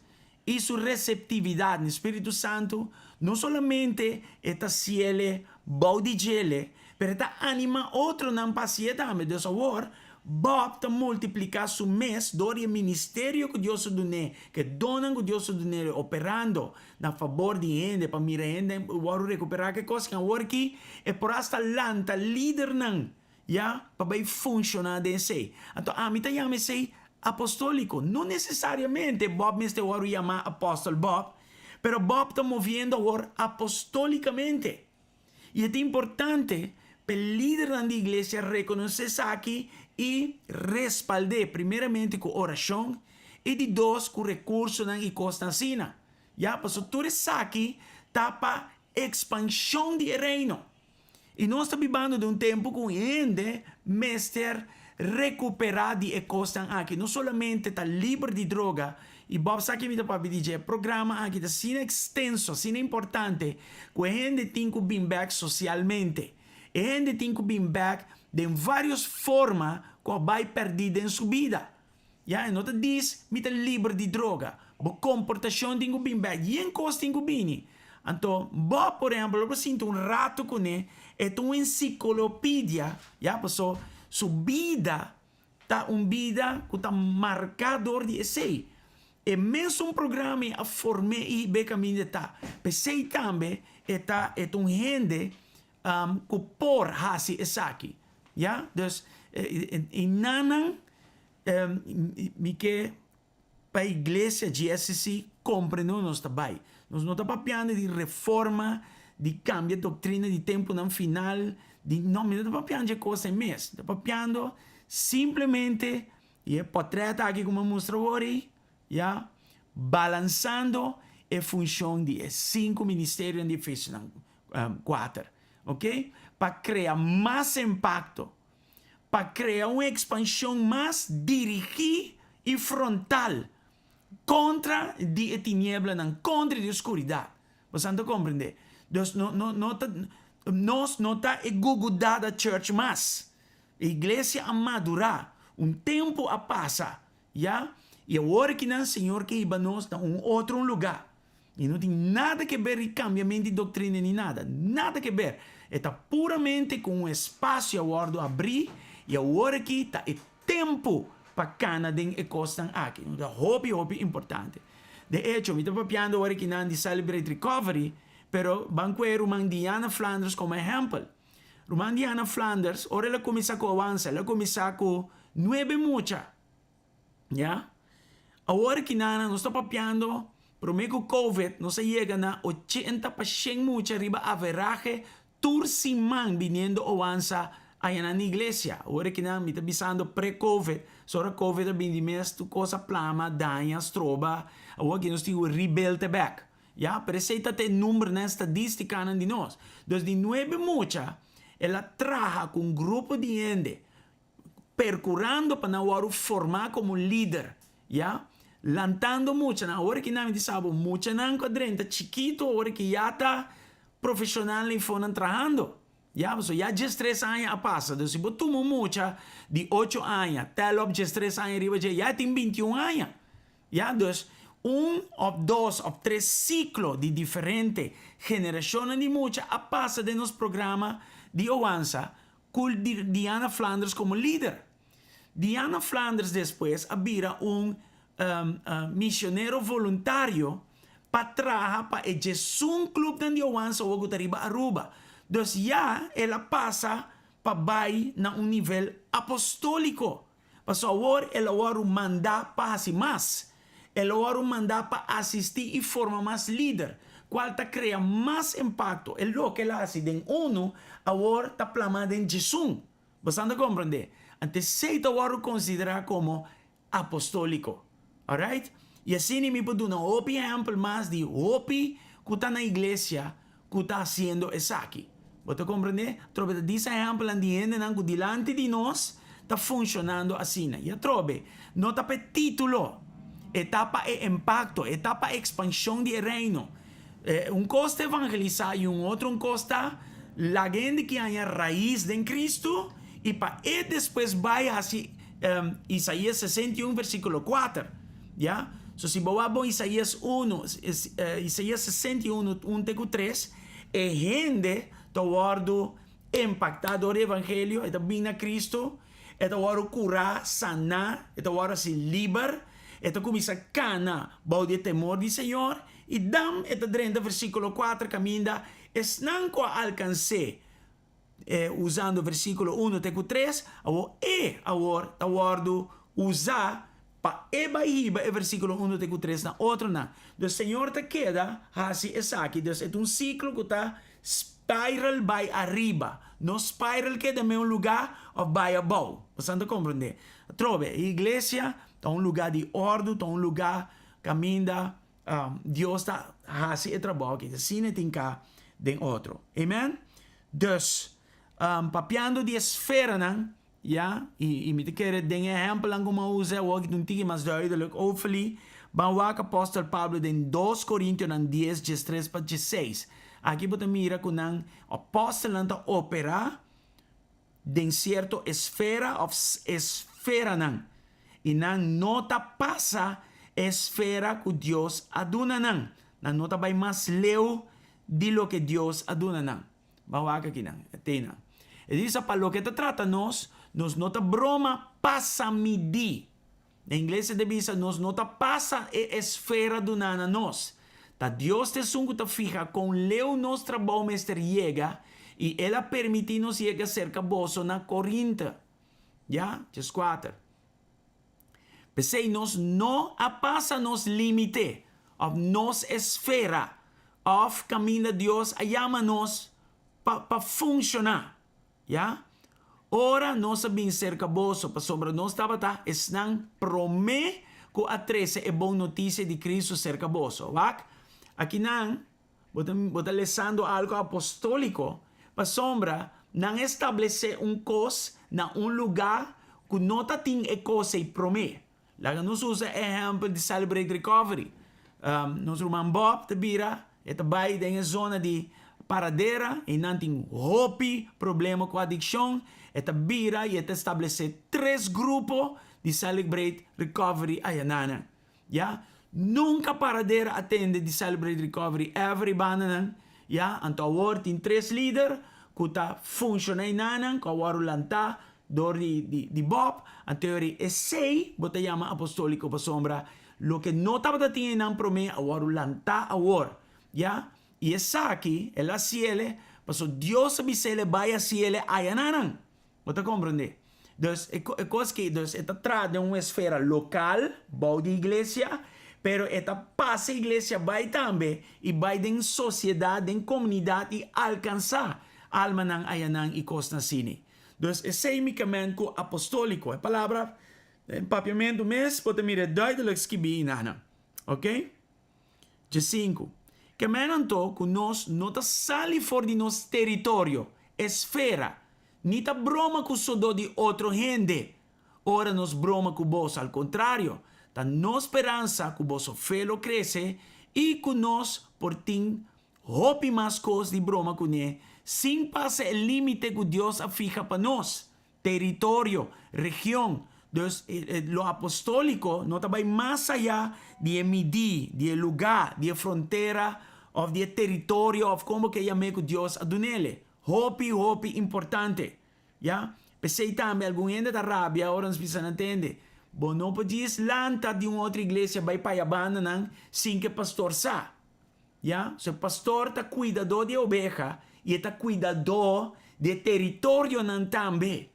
i su reseptividat na Spiritu Santu, no solamente e ta siele bou di djele, pero e ta anima otronan pa hasié tambe. Dus awor, Bob ta multipliká su mes dor di e ministerio ku Dios a dun'é, ku e donnan ku Dios a dun'é, operando na fabor di hende pa mira hende wòrdu rekuperá. Ke kos ku awor aki e por asta lanta lidernan ya, pa bai funshoná den esei. Anto ami ta yama esei apostóliko. No nesesariamente Bob mester wòrdu yamá Apòstel Bob, pero Bob ta moviendo awor apostólikamente. I e ta importante pa e lidernan di iglesia rekonosé esaki i respald'é, primeramente ku orashon i di dos ku rekursonan i kosnan asina. Ya, pasobra tur esaki ta pa ekspanshon di e Reino. I nos ta bibando den un tempu ku hende mester rekuperá di e kosnan aki. No solamente ta liber di droga, i Bob sa ki mi ta papia di dje, e programa aki ta asina ekstenso, asina importante, ku e hende tin ku bin bèk sosialmente. E hende tin ku bin bèk den vários forma ku a bai pèrdí den su bida. Ya, e no ta dis, Mi ta liber di droga. Bo komportashon tin ku bin bèk. Yen kos tin ku bini. Anto, bo, por ehèmpel, lo por sinti un ratu kuné, e ta un ensikolopidia, ya, paso su bida ta un bida ku ta marká dor di esei. E mesun programa ei a form'é i hib'é kaminda e ta. P'esei tambe e ta e ta un hende ku por hasi esaki. Ya, dus e nannan mi ke pa iglesia GSCC komprende nos ta bai. Nos no ta papiando di reforma, di kambia doktrina di tempunan final, di no, mi no ta papiando dje kos ei mes. Mi ta papiando simplemente di e pòtrèt aki ku mi a mustra awor ei, ya, balansando e funshon di e sinku ministerionan di Efesionan kuater, ok, pa krea mas impakto, pa krea un ekspanshon mas dirigí i frontal kontra di e tinieblanan, kontra di e oskuridat. Boso ta komprendé? Dus no no no ta nos no ta e Gugudada Church mas. E iglesia a madurá, un tempu a pasa, ya, i awor akinan Señor ke hiba nos na un otro un lugá. I no tin nada ke ber di kambiament di doktrina ni nada. Nada ke ber. E ta puramente ku un espasio a wòrdu abrí i awor aki ta e tempu pa kana den e kosnan aki. No ta hopi hopi importante. De echo, mi ta papiando awor akinan di Celebrate Recovery, pero ban ku e ruman Diana Flanders komo ehèmpel. Ruman Diana Flanders, ora el a kuminsá ku Awansa, el a kuminsá ku nuebe mucha. Ya. Awor ki nana nos ta papiando, prome ku covid nos a yega na ochenta pa shen mucha riba averahe tur siman biniendo oansa. Ayanan na iglesia. Ora ki nan, mi ta bisando pre-covid, so ora covid a bini di mes tur kos a plama, daña, stroba, awor aki nos tin ku rebuild e bek. Ya, pero esei ta ta e numbernan, estadistikanan di nos. Dus di nuebe mucha, el a traha ku un grupo di hende, perkurando pa nan wòrdu formá komo lider, ya, lantando muchanan. Awor ki nan mi di sa bo, muchanan ku a drenta chikitu awor ki ya ta profeshonal na ifonan trahando. Ya, pasobra ya diestres aña a pasa. Dus si bo tuma un mucha di ocho aña, tel op diestres aña riba dje, ya e tin bintiun aña. Ya, dus un of dos of tres siklo di diferente generashonnan di mucha a pasa den nos programa di Oansa ku Diana Flanders komo lider. Diana Flanders despues a bira un misionero voluntario pa traha pa e djesun clubnan di Oansa oa ku ta riba Aruba. Dus ya el a pasa pa bai na un nivel apostóliko. Pasobra awor el a wòrdu mandá pa hasi mas. El a wòrdu mandá pa asistí i forma mas lider, kual ta krea mas impakto. E loke el a hasi den unu, awor ta plamá den djesun. Boso ta komprendé? Anto esei ta wòrdu konsiderá komo apostóliko. Alright? I asina mi por duna hopi ehèmpel mas di hopi ku ta na iglesia ku ta hasiendo esaki. Bo ta komprendé? Atrobe ta disa ehèmpelnan di hendenan ku dilanti di nos ta funshonando asina. I atrobe, no ta pa e título, e ta pa e impakto, e ta pa e ekspanshon di e Reino. Un kos ta evangelisá i un otro un kos ta laga hende ki haña rais den Kristu i pa e despues bai hasi Isaías 61 versíkulo kuater. Ya? So si bo wak bon Isaías unu, Isaías 61 un te ku tres, e hende ta wòrdu impaktá dor di evangelio, e ta bin na Kristu, e ta wòrdu kurá, saná, e ta wòrdu hasi liber, e ta kuminsá kana bou di e temor di Señor, I dam e ta drenta versíkulo kuater kaminda esnan ku a alkans'é, usando versíkulo unu te ku tres, awor e awor ta wòrdu usá pa e bai hiba e versíkulo unu te ku tres na otronan. Dus Señor ta keda hasi esaki. Dus e ta un siklo ku ta spiral bai ariba, no spiral keda me un lugá òf bai abou. Boso ta komprendé? Atrobe, e iglesia ta un lugá di òrdu, ta un lugá kaminda Dios ta hasi e trabou aki, asina e tin ka den otro. Amen? Dus, papiando di esferanan, ya, i mi ta kere den e ehèmpelnan ku mi a usa awor aki ta un tiki mas duidelijk, hopefully, ban wak apòstel Pablo den dos Korintionan dies, diestres pa diesseis. Aki bo ta mira ku nan apòstelnan ta operá den sierto esfera òf esferanan, i nan no ta pasa e esfera ku Dios a duna nan. Nan no ta bai mas leu di loke Dios a duna nan. Ban wak akinan, e teinan. E bisa, Pa loke ta trata nos, nos no ta broma pasa midí. Na ingles e ta bisa, Nos no ta pasa e esfera duná na nos. Ta Dios ta esun ku ta fiha kon leu nos trabou mester yega, i el a permití nos yega serka boso na Korinte. Ya, djeskuater. P'esei nos no a pasa nos límite, òf nos esfera, òf kaminda Dios a yama nos pa pa funshoná. Ya, ora nos a bin serka boso, pasobra nos tabata esnan promé ku a trese e bon notisia di Kristu serka boso. Wak, akinan bo ta bo ta lesando algu apostóliko, pasobra nan a establesé un kos na un lugá ku no ta tin e kos ei promé. Laga nos usa e ehèmpel di Celebrate Recovery. Nos ruman Bob ta bira, e ta bai den e zona di Paradera i nan tin hopi problema ku adikshon. E ta bira i e ta establesé tres grupo di Celebrate Recovery ayananan. Ya, nunka Paradera a tende di Celebrate Recovery ever i bandanan. Ya, anto awor tin tres lider ku ta funshoná enanan, ku a wòrdu lantá Dor di di Bob, anto eri esey bo ta yama apostolico pasobra loke no tabata tin einan prome a wordo lanta awor, ya, y esaki el a haciele paso Dios a bisele bay haciele ayananan, bo ta comprende? Dus e e cos ki dus e ta traha den un esfera local bou di iglesia pero e ta pasa iglesia bay tambe y bay den sociedad den comunidad y alcansa almanan ayanan y cosnan asini. Dus esei mi ke men ku apostóliko. E palabra den papiamentu mes bo ta mira duidelijk skibí einan. Oké? Djesinku. Ke men anto ku nos no ta sali for di nos teritorio, esfera, ni ta broma ku sodó di otro hende ora nos broma ku boso. Al kontrario, ta nos speransa ku boso fe lo krese i ku nos por tin hopi mas kos di broma kuné sin pasa e límite ku Dios a fiha pa nos. Teritorio, region. Dus lo apostóliko no ta bai mas ayá di e midí, di e lugá, di e frontera òf di e teritorio òf kon bo ke yam'é ku Dios a dun'ele. Hopi, hopi importante. Ya. P'esei tambe algun hende ta rabia ora nos bisa nan tende, Bo no por djis lanta di un otro iglesia bai pa e bandanan sin ku e pastor sa. Ya, so e pastor ta kuidadó di e obeha i e ta kuidadó di e teritorionan tambe.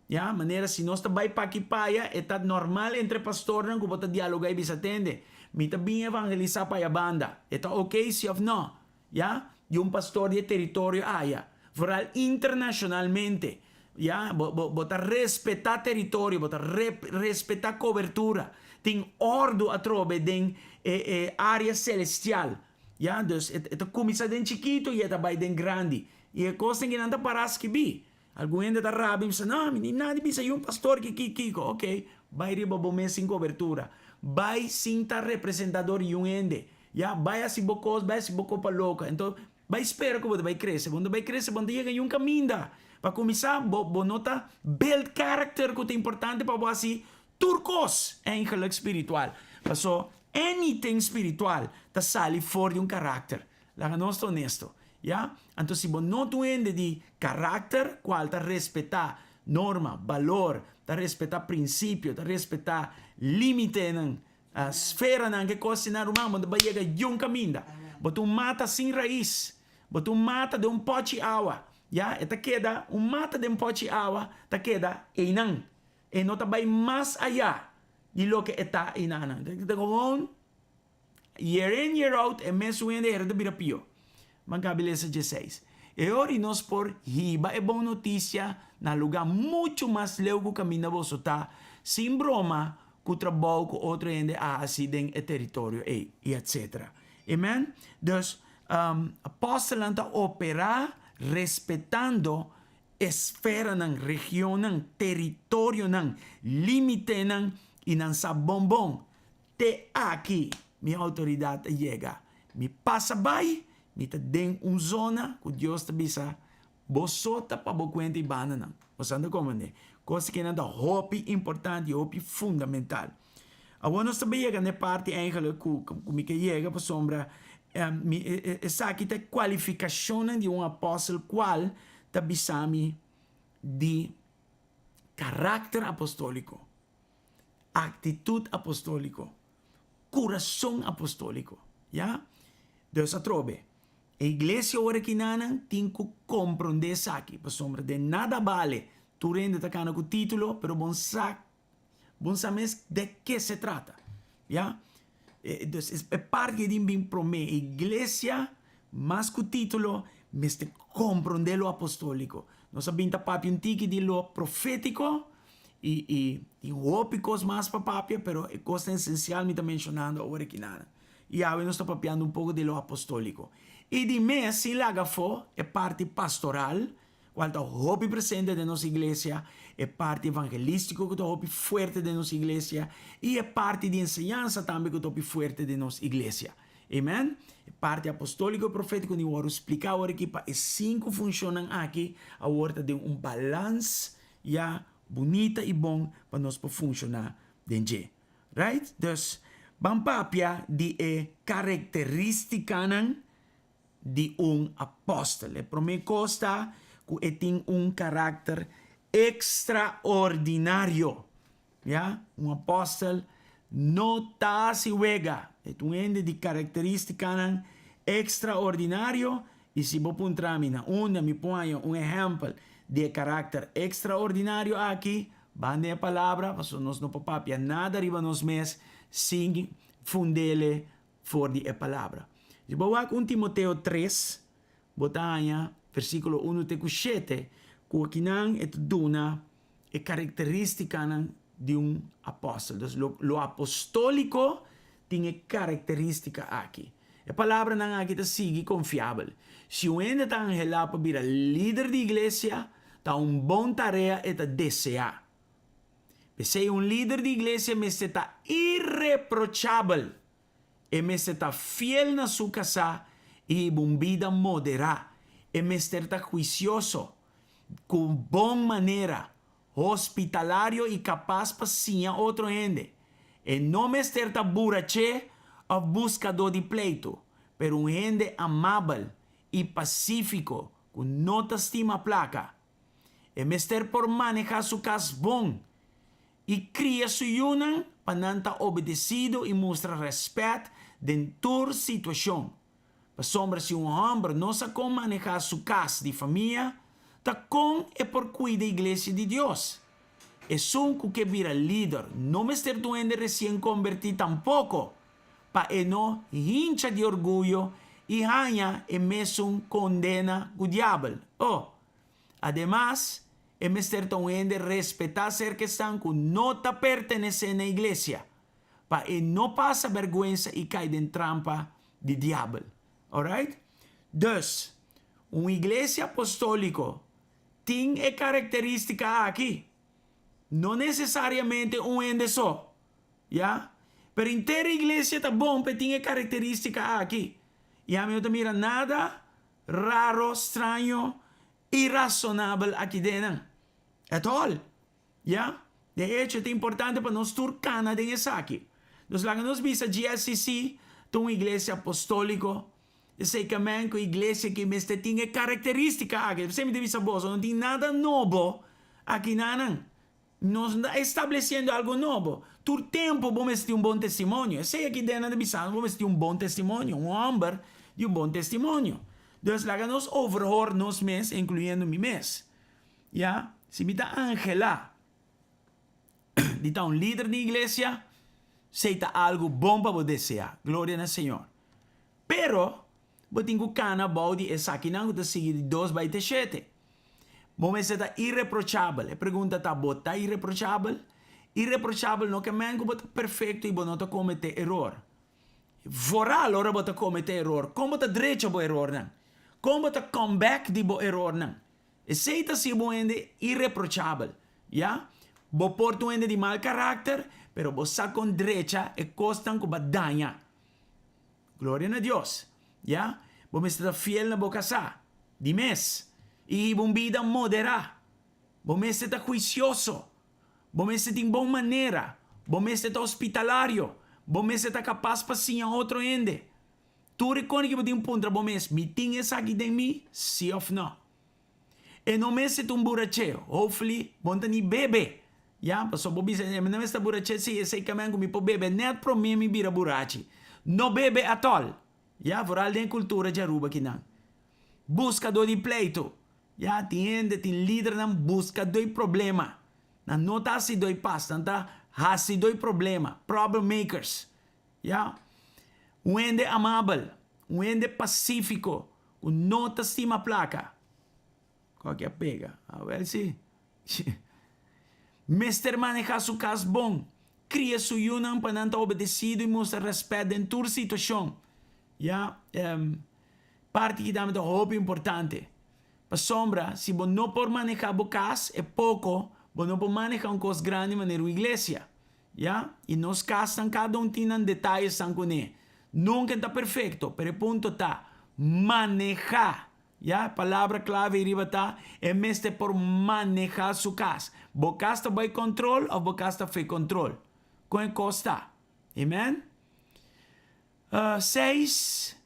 Ya, manera si nos ta bai p'aki p'aya, e ta normal entre pastornan ku bo ta dialogá i bisa, Tende, mi ta bin evangelisá pa aya banda. E ta oké si òf nò? Ya, di un pastor di e teritorio aya. Vooral internashonalmente. Ya, bo, bo, bo ta respetá teritorio, bo ta respetá kobertura. Tin òrdu atrobe den e, e área selestial. Ya, dus e, e ta kuminsá den chikitu i e ta bai den grandi. I e kosnan ki nan ta pará skibí. Algun hende ta rabia i bisa, No, mi ni nada di bisa yu un pastor ki ki kiko. Oké, bai riba bo mes sin kobertura. Bai sin ta representador di yun hende. Ya, bai hasi bo kos, bai hasi bo kopa loko. Enton, bai spera ku bo ta bai krese. Bo no ta bai krese, bo no ta yega yun kaminda. Pa kuminsá, bo bo no ta build character ku ta importante pa bo hasi tur kos eigenlijk spiritual. Paso, anything spiritual ta sali for di un karakter. Laga nos ta honesto, ya. Anto si bo no ta un hende di karakter kual ta respetá norma, balor, ta respetá prinsipio, ta respetá límitenan, sferanan, ke kos asina, ruman, bo no ta bai yega yun kaminda. Bo ta un mata sin rais. Bo ta un mata den un pòchi awa, ya. E ta keda, un mata den pòchi awa ta keda einan. E no ta bai mas ayá di loke e ta einanan. Ta gewoon. Year in year out e mesun hende hera ta bira pio. Man gabi lesa dieseis. E ora nos por hiba e bon notisia na luga muchu mas leu ku kaminda boso ta, sin broma ku trabou ku otro hende a hasi den e teritorio ei, i etsetera. Amen? Dus, apostelnan ta operá respetando esferanan, regionnan, teritorionan, límitenan, i nan sa bon bon Te aki mi outoridat a yega. Mi pasa bai, mi ta den un zona ku Dios ta bisa, Bo so ta pa bo kuenta i bandanan. Bo sa ta komprendé? Kos kinan ta hopi importante i hopi fundamental. Awor nos ta bai yega na e parti eigenlijk ku ku mi ke yega pasobra mi esaki ta e kualifikashonnan di un apòstel kual ta bisa mi di karakter apostóliko. Actitud apostólico, curason apostólico, ya. Dus atrobe, e iglesia ora kinanan tin cu comprende esaki, pasobra den nada bale tur hende ta cana cu titulo, pero bon sa, bon sa mes de ke se trata, ya. Dus e parti di bin prome, e iglesia mas cu titulo mester comprende lo apostólico. Nos a bin ta papia un tiki di lo profético, I i tin hopi kos mas pa papia, pero e kosnan esensial mi ta menshonando awor aki nada. I awe nos ta papiando un poko di lo apostóliko. I di mes, sin laga afó, e parti pastoral, kual ta hopi presente den nos iglesia, e parti evangelístiko ku ta hopi fuerte den nos iglesia, i e parti di enseñansa tambe ku ta hopi fuerte den nos iglesia. Amen. E parti apostóliko i profétiko ni wòrdu spliká awor aki pa e sinku funshonnan aki awor ta den un balans Ya bunita i bon pa nos por funshoná den dje. Right? Dus, ban papia di e karakterístikanan di un apòstel. E promé kos ta ku e tin un karakter ekstraordinario. Ya, un apòstel no ta hasi wega. E ta un hende di karakterístikanan ekstraordinario i si bo puntra mi na unda mi por haña un ehèmpel di e karakter ekstraordinario aki, ban den e Palabra, pasobra nos no por papia nada riba nos mes sin fund'ele for di e Palabra. Si bo wak un Timoteo tres, bo ta haña versíkulo unu te ku shete. Ku akinan e ta duna e karakterístikanan di un apòstel. Dus lo lo apostóliko tin e karakterístika aki. E palabranan aki ta sigui konfiabel. Si un hende ta anhelá pa bira lider di iglesia, ta un bon tarea e ta deseá. P'esei un lider di iglesia mester ta ireprochabel. E mester ta fiel na su kasá i hiba un bida moderá. E mester ta huisioso, ku bon manera, hospitalario i kapas pa siña otro hende. E no mester ta buraché òf buskadó di pleitu, pero un hende amabel i pasífiko ku no ta stima plaka. E mester por manehá su kas bon i kria su yunan pa nan ta obedesido i mustra rèspèt den tur situashon. Pasobra si un hòmber no sa kon manehá su kas di famia, ta kon e por kuida iglesia di Dios? Esun ku ke bira lider no mester ta un hende resien kombertí tampoko, pa e no hincha di orguyo i haña e mesun kondena ku Diabel. Oh! Ademas, e mester ta un hende respetá serka esnan ku no ta pertenesé na iglesia, pa e no pasa bèrgwensa i kai den trampa di diabel. Alright? Dus, un iglesia apostóliko tin e karakterístika aki. No nesesariamente un hende so, ya? Pero henter e iglesia ta bon pa e tin e karakterístika aki. I ami no ta mira nada raro, straño, irasonabel aki den nan. At all. Ya. De echo, ta importante pa nos tur kana den esaki. Nos laga nos bisa GSCC ta un iglesia apostóliko. Esei ke men ku iglesia aki mester tin e karakterístika aki. P'esei mi ta bisa boso, no tin nada nobo aki na nan. Nos no ta establesiendo algo nobo. Tur tempu bo mester tin un bon testimonio. Esei aki den nan ta bisa bo mester tin un bon testimonio, un hòmber di un bon testimonio. Dus laga nos overhoor nos mes, inkluyendo mi mes. Ya, si mi ta anhelá di ta un lider di iglesia, esei ta algu bon pa bo deseá. Gloria na Señor. Pero, bo tin ku kana bou di esakinan ku ta sigui di dos bai te shete. Bo mester ta ireprochabel. E pregunta ta, bo ta ireprochabel? Ireprochabel no ke men ku bo ta perfekto i bo no ta kometé eror. Vooral ora bo ta kometé eror, kon bo ta drecha bo erornan? Kon bo ta come back di bo erornan? Esei ta hasi bo un hende ireprochabel, ya. Bo por ta un hende di mal karakter, pero bo sa kon drecha e kosnan ku bo a daña. Gloria na Dios, ya. Bo mester ta fiel na bo kasá, di mes, i hiba un bida moderá. Bo mester ta huisioso. Bo mester tin bon manera. Bo mester ta hospitalario. Bo mester ta kapas pa siña otro hende. Tur e koni ki bo tin puntra bo mes, Mi tin esaki den mi? Sí òf nò? E no mester ta un buraché. Hopefully, bo no ta ni bebe. Ya, pasobra bo bisa, E no mester ta buraché, sí, esei kamen ku mi por bebe nèt promé mi bira burachi. No bebe atòl. Ya, vooral den e kultura di Aruba kinan. Buskadó di pleitu. Ya, tin hende, tin lidernan buskadó di problema. Nan no ta hasidó di pas, nan ta hasidó di problema, problem makers. Ya. Un hende amabel, un hende pasífiko ku no ta stima plaka. Kua ke a pega? Awel si. Mester manehá su kas bon, kria su yunan pa nan ta obedesido i mustra rèspèt den tur situashon. Ya. Parti ki tambe ta hopi importante. Pasobra si bo no por manehá bo kas, e poko, bo no por manehá un kos grandi manera un iglesia. Ya, i nos kasnan kada un tin nan detayesnan kuné. Nunka e ta perfekto, pero e punto ta, manehá. Ya, e palabra klave ei riba ta, e mester por manehá su kas. Bo kas ta bai kontrol òf bo kas ta fe kontrol? Kon e kos ta? Amen. Seis.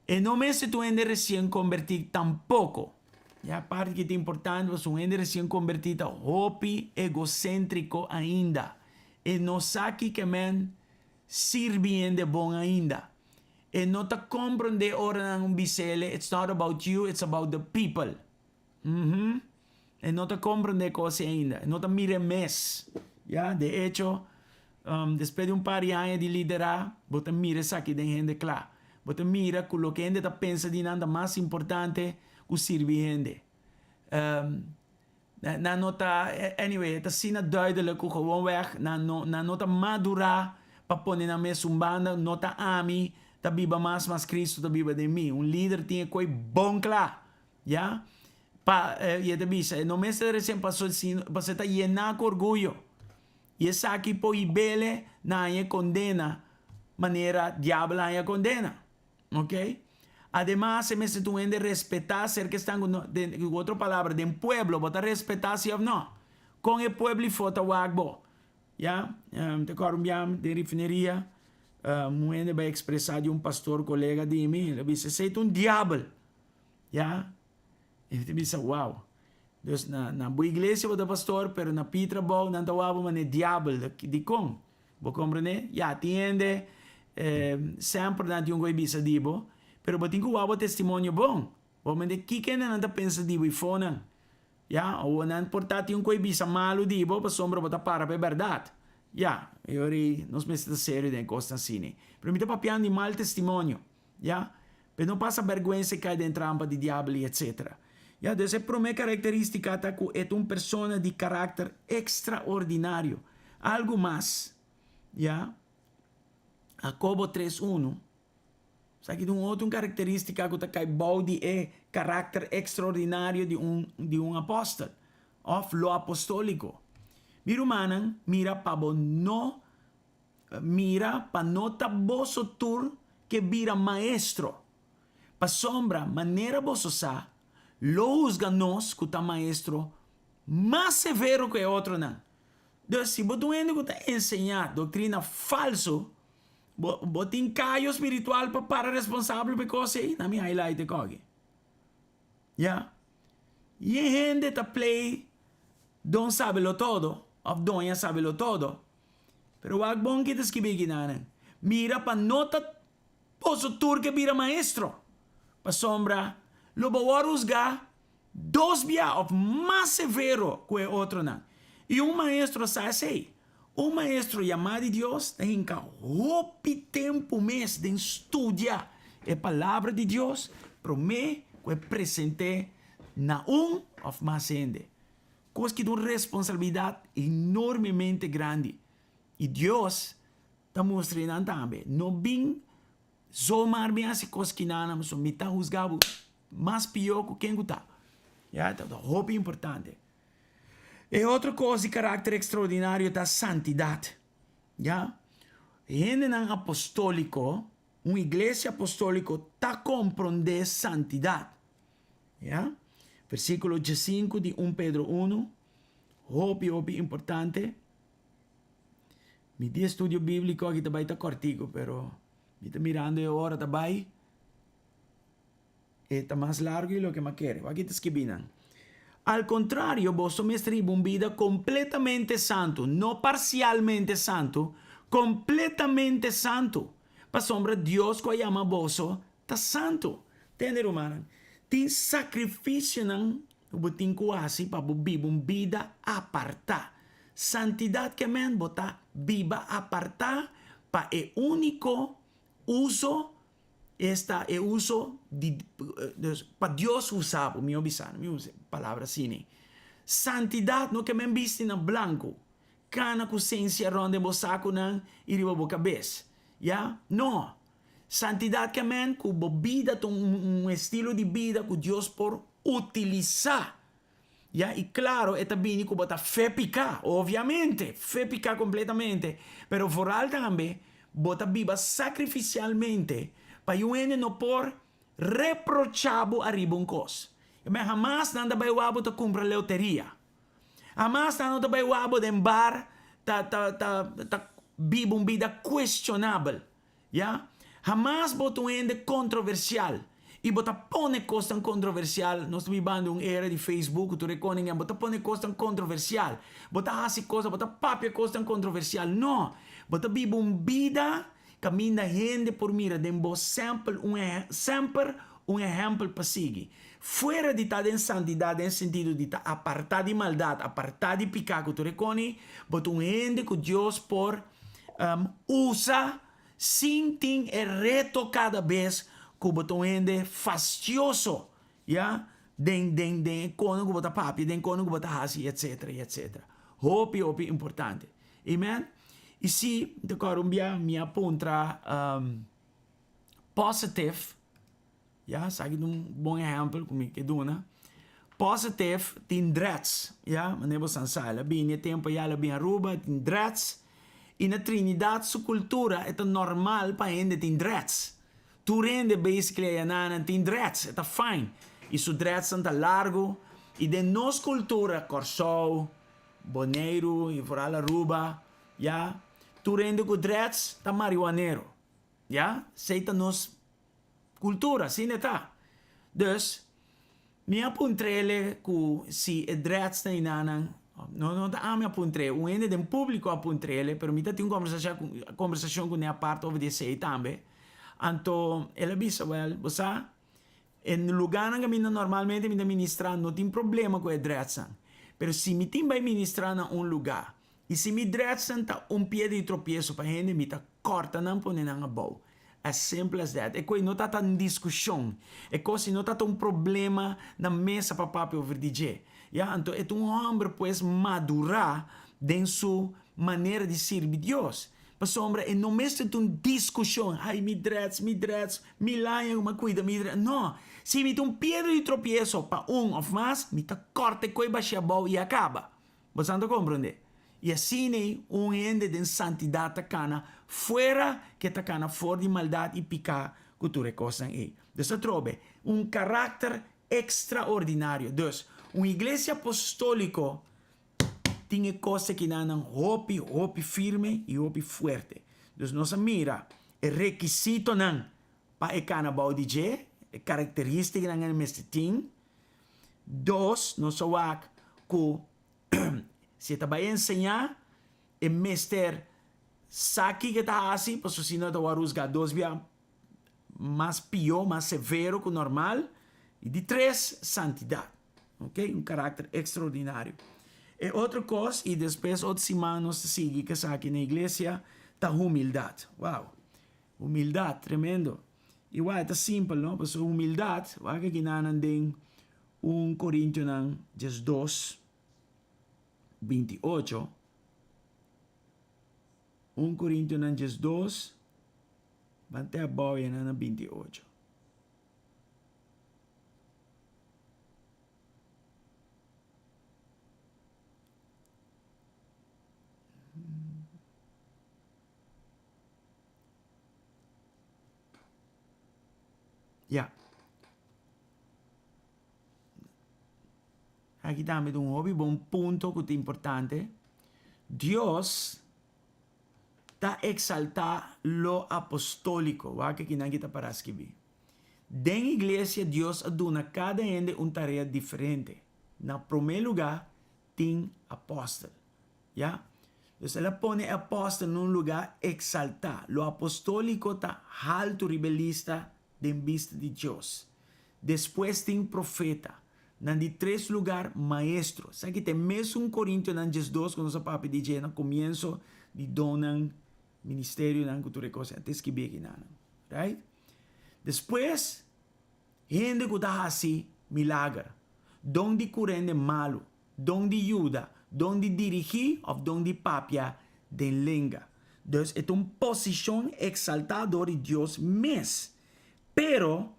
E no mester ta un hende resien kombertí tampoko. Ya parti ki ta importante pasobra un hende resien kombertí ta hopi egoséntriko ainda. E no sa kiko e men sirbi hende bon ainda. E no ta komprondé ora nan un bis'ele it's not about you, it's about the people. Uhum. E no ta comprende cos ainda. E no ta mira e mes. Ya, de hecho, um, despues di un par di aña di lidera, bo ta mira esaki den hende cla. Bo ta mira cu loke hende ta pensa di nan ta mas importante cu sirbi hende. Nan no ta, anyway, e ta asina duidelijk ku gewoonweg nan no, nan no ta madurá pa pone nan mes un banda, no ta ami ta biba mas, mas Cristo ta biba den mi. Un lider tin e koi bon kla, ya. Pa, i e ta bisa, e no mester resien paso sino, paso e ta yená ku orguyo. I esaki por hib'ele na haña e kondena manera diabel a haña kondena. Ok. Ademas e mester ta un hende respetá serka esnan ku no, den, ku otro palabra, den pueblo bo ta respetá si òf no? Kon e pueblifó ta wak bo? Ya, mi ta kòrda un bia den refineria, un hende bai ekspresá di un pastor kolega di mi, el a bisa esei ta un diabel. Ya, i mi ta bisa wow. Dus na na bo iglesia bo ta pastor, pero na pi trabou nan ta wak bo manera diabel. Dikon? Bo komprendé? Ya, tin hende semper nan tin un kos bisa di bo, pero bo tin ku wak bo testimonio bon. Bo mende kiko hende nan ta pensa di bo i fonan. Ya, awor nan por ta tin un kos bisa malu di bo pasobra bo ta para pa e bèrdat. Ya, e ora ei nos mester ta serio den e kosnan asina. Pero mi ta papiando di mal testimonio. Ya, pa e no pasa bèrgwensa i kai den trampa di diabel i etsetera. Ya, dus e promé karakterístika ta ku e ta un persona di karakter ekstraordinario. Algu mas, ya, Hakobo tres unu, esaki ta un otro un karakterístika ku ta kai bou di e karakter ekstraordinario di un di un apòstel òf lo apostóliko. Mi rumannan, mira pa bo no Mira pa no ta boso tur ke bira maestro, pasobra manera boso sa, lo husga nos ku ta maestro mas severo ku e otronan. Dus, si bo ta un hende ku ta enseñá doktrina falsu, bo bo tin kayo spiritual pa para responsabel pa e kos ei? Na mi highlight e koki. Ya. I e hende ta play don sabelotodo òf doña sabelotodo. Pero wak bon ki ta skibí kinanan. Mira pa no ta boso tur ke bira maestro, pasobra lo bo wòrdu husgá dos bia òf mas severo ku e otronan. I un maestro sa esei. Un maestro yamá di Dios ta hinka hopi tempu mes den studia e Palabra di Dios promé ku e present'é na un òf mas hende. Kos ki ta un responsabilidat enormemente grandi. I Dios ta mustra nan tambe, no bin zomar bin hasi kos ki nan, pasobra mi ta husga bo mas pió ku ken ku ta. Ya, ta hopi importante. E otro kos di karakter ekstraordinario ta santidat. Ya, hendenan apostóliko, un iglesia apostóliko ta komprondé santidat. Ya, versíkulo diesinku di un Pedro unu, hopi hopi importante. Mi di estudio bíbliko aki ta bai ta kòrtiku, pero mi ta mirando e ora ta bai, e ta mas largu di loke mi a kere. Wak aki ta skibí nan, Al kontrario, boso mester hiba un bida kompletamente santu, no parsialmente santu, kompletamente santu, pasobra Dios ku a yama boso ta santu. Tende, rumannan, tin sakrifisionan ku bo tin ku hasi pa bo biba un bida apartá. Santidat ke men bo ta biba apartá pa e úniko uso, esta e uso di, dus pa Dios usa bo, mihó bisa, mi usa e palabra asina. Santidat no ke men bisti na blanku, kana ku sensia rònt den bo sakunan i riba bo kabes. Ya? No! Santidat ke men ku bo bida ta un estilo di bida ku Dios por utilisá. Ya, i klaro e ta bini ku bo ta fe piká, obviamente, fe piká kompletamente, pero vooral tambe bo ta biba sakrifisialmente pa yu hende no por reprochá bo ariba un kos. E men hamas nan ta bai wak bo ta kumpra leoteria. Hamas nan no ta bai wak bo den bar ta ta ta ta biba un bida kuestionabel. Ya. Hamas bo ta un hende kontroversial i bo ta pone kosnan kontroversial. Nos ta bibando un era di Facebook ku tur e koningen. Bo ta pone kosnan kontroversial. Bo ta hasi kosnan, bo ta papia kosnan kontroversial. No! Bo ta biba un bida kaminda hende por mira den bo sèmpel un semper un ehèmpel pa sigui. Fuera di ta den santidat den sentido di ta apartá di maldat, apartá di piká ku tur e koni, bo ta un hende ku Dios por Usa sin tin e reto kada bes ku bo ta un hende fastioso, ya. Den den den e kono ku bo ta papia, den kono ku bo ta hasi, etcetera i etcetera. Hopi hopi importante. Amen. I si, mi ta kòrda un bia mi a puntra Positive, ya, esaki ta un bon ehèmpel ku mi ke duna. Positive tin dreads, ya, manera bo san sa, el a bini e tempu ayá, el a bini Aruba, e tin dreads. I na Trinidad su kultura e ta normal pa hende tin dreads. Tur hende basically ayanan nan tin dreads, e ta fine. I su dreadsnan ta largu. I den nos kultura, Kòrsou, Boneiru i vooral Aruba, ya, tur hende ku dreads ta marihuanero. Ya, esei ta nos kultura, asina e ta. Dus, mi a puntr'ele ku si e dreadsnan i nannan, no, no ta ami a puntr'e, un hende den públiko a puntr'ele, pero mi ta tin un kombersashon kuné apart over di esei tambe. Anto el a bisa, wèl, bo sa, e lugánan kaminda normalmente mi ta ministrá no tin problema ku e dreadsnan, pero si mi tin bai ministrá na un lugá I si mi dreadsnan ta un piedra di tropieso pa hende, mi ta kòrta nan pone nan abou. As simple as that. E kos no ta ta un diskushon. E kos no ta ta un problema na mesa pa papia over di dje. Ya, anto e ta un hòmber pues madurá den su manera di sirbi Dios. Pasobra e no mester ta un diskushon, Ai, mi dreads, mi dreads, mi laña ku mi a kuida mi dreads. No. Si mi ta un piedra di tropieso pa un òf mas, mi ta kòrta e kos bash'é abou i a kaba. Bosan ta komprendé? I asina un hende den santidat ta kana fuera ke ta kana for di maldat i piká ku tur e kosnan ei. Dus atrobe, un karakter ekstraordinario. Dus, un iglesia apostóliko tin e kos akinan hopi, hopi firme i hopi fuerte. Dus nos a mira e rekisitonan pa e kana bou di dje, e karakterístikanan e mester tin. Dos, nos a wak ku si e ta bai enseñá, e mester sa kiko e ta hasi, pasobra si no e ta wòrdu husgá dos bia mas pió, mas severo ku normal. I di tres, santidat. Ok, un karakter ekstraordinario. E otro kos, i despues otro siman nos ta sigui ku esaki na iglesia, ta humildat. Wow! Humildat, tremendo. I wak e ta simpel no, pasobra humildat, wak aki nan den un Korintionan 12, 28, un Korintionan 12, ban te abou ya nan na 28. Ya. Aki tambe ta un hopi bon punto ku ta importante. Dios ta eksaltá lo apostóliko. Wak akinan ki ta pará skibí. Den iglesia Dios a duna kada hende un tarea diferente. Na promé lugá tin apòstel. Ya. Dus el a pone e apòstel na un lugá eksaltá. Lo apostóliko ta haltu riba e lista den bista di Dios. Despues tin profeta. Na di tres lugar, maestro. Esaki ta e mesun Korintionan 12 ku nos a papia di dje na komienso di donnan, ministerionan ku tur e kos. A ta skibí aki nan. Right? Despues, hende ku ta hasi milager, don di kura hende malu, Don di yuda, don di dirigí òf don di papia den lenga. Dus e ta un posishon eksaltá dor di Dios mes. Pero,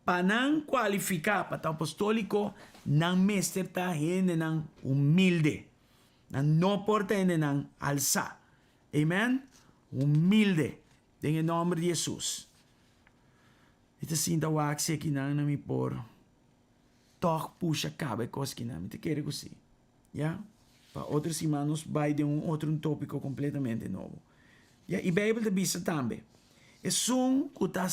pa nan kualifiká pa ta apostóliko, nan mester ta hendenan humilde. Nan no por ta hendenan alsá. Amen? Humilde. Den e nòmber di Hesus. Mi ta sinta wak si akinan na mi por. Tòg pusha kaba e kos kinan. Mi ta kere ku si. Ya. Pa otro siman nos bai den un otro un tópiko kompletamente nobo. Ya, i Beibel ta bisa tambe, Esun ku ta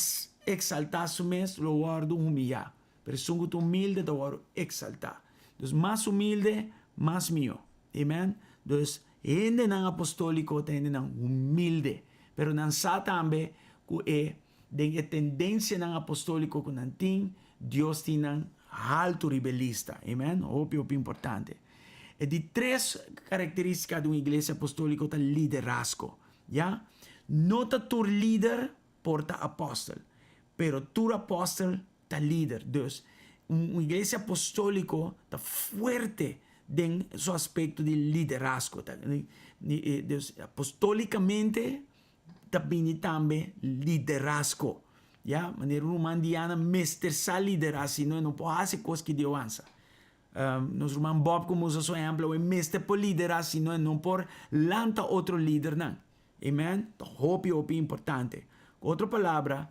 eksaltá su mes lo wòrdu humiyá, pero esun ku ta humilde ta wòrdu eksaltá. Dus mas humilde, mas mihó. Amen. Dus hendenan apostóliko ta hendenan humilde, pero nan sa tambe ku e Den e tendensianan apostóliko ku nan tin, Dios tin nan haltu riba e lista. Amen. Hopi, hopi importante. E di tres karakterístika di un iglesia apostóliko ta liderazgo. Ya? No ta tur lider por ta apòstel, pero tur apòstel ta lider. Dus, Un iglesia apostóliko ta fuerte den su aspekto di liderazgo. Ta, dus apostólikamente ta bini tambe liderazgo. Ya, manera un ruman Diana mester sa liderá, si no e no por hasi kos ki Dios ansa. Nos ruman Bob ku usa su ehempel, e mester por liderá, si no e no por lanta otro lidernan. Amen. Ta hopi hopi importante. Ku otro palabra,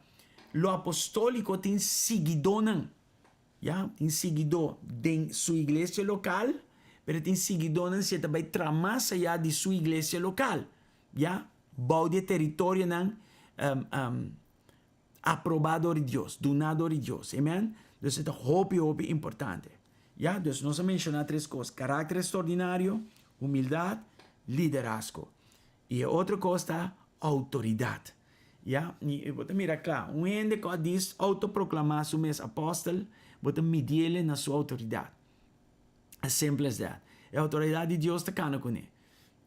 lo apostóliko tin siguidónan. Ya, tin siguidó den su iglesia lokal, pero tin siguidónan si e ta bai tra mas ayá di su iglesia lokal. Ya, bou di e teritorionan aprobá dor di Dios, duná dor di Dios. Amen. Dus e ta hopi hopi importante. Ya, dus nos a menshoná tres kos, karakter ekstraordinario, humildat, liderazgo. I e otro kos ta outoridat. Ya, i bo ta mira kla, un hende ku a dis outoproklamá su mes apòstel, bo ta midiel na su outoridat. As simple as that. E outoridat di Dios ta kana kuné.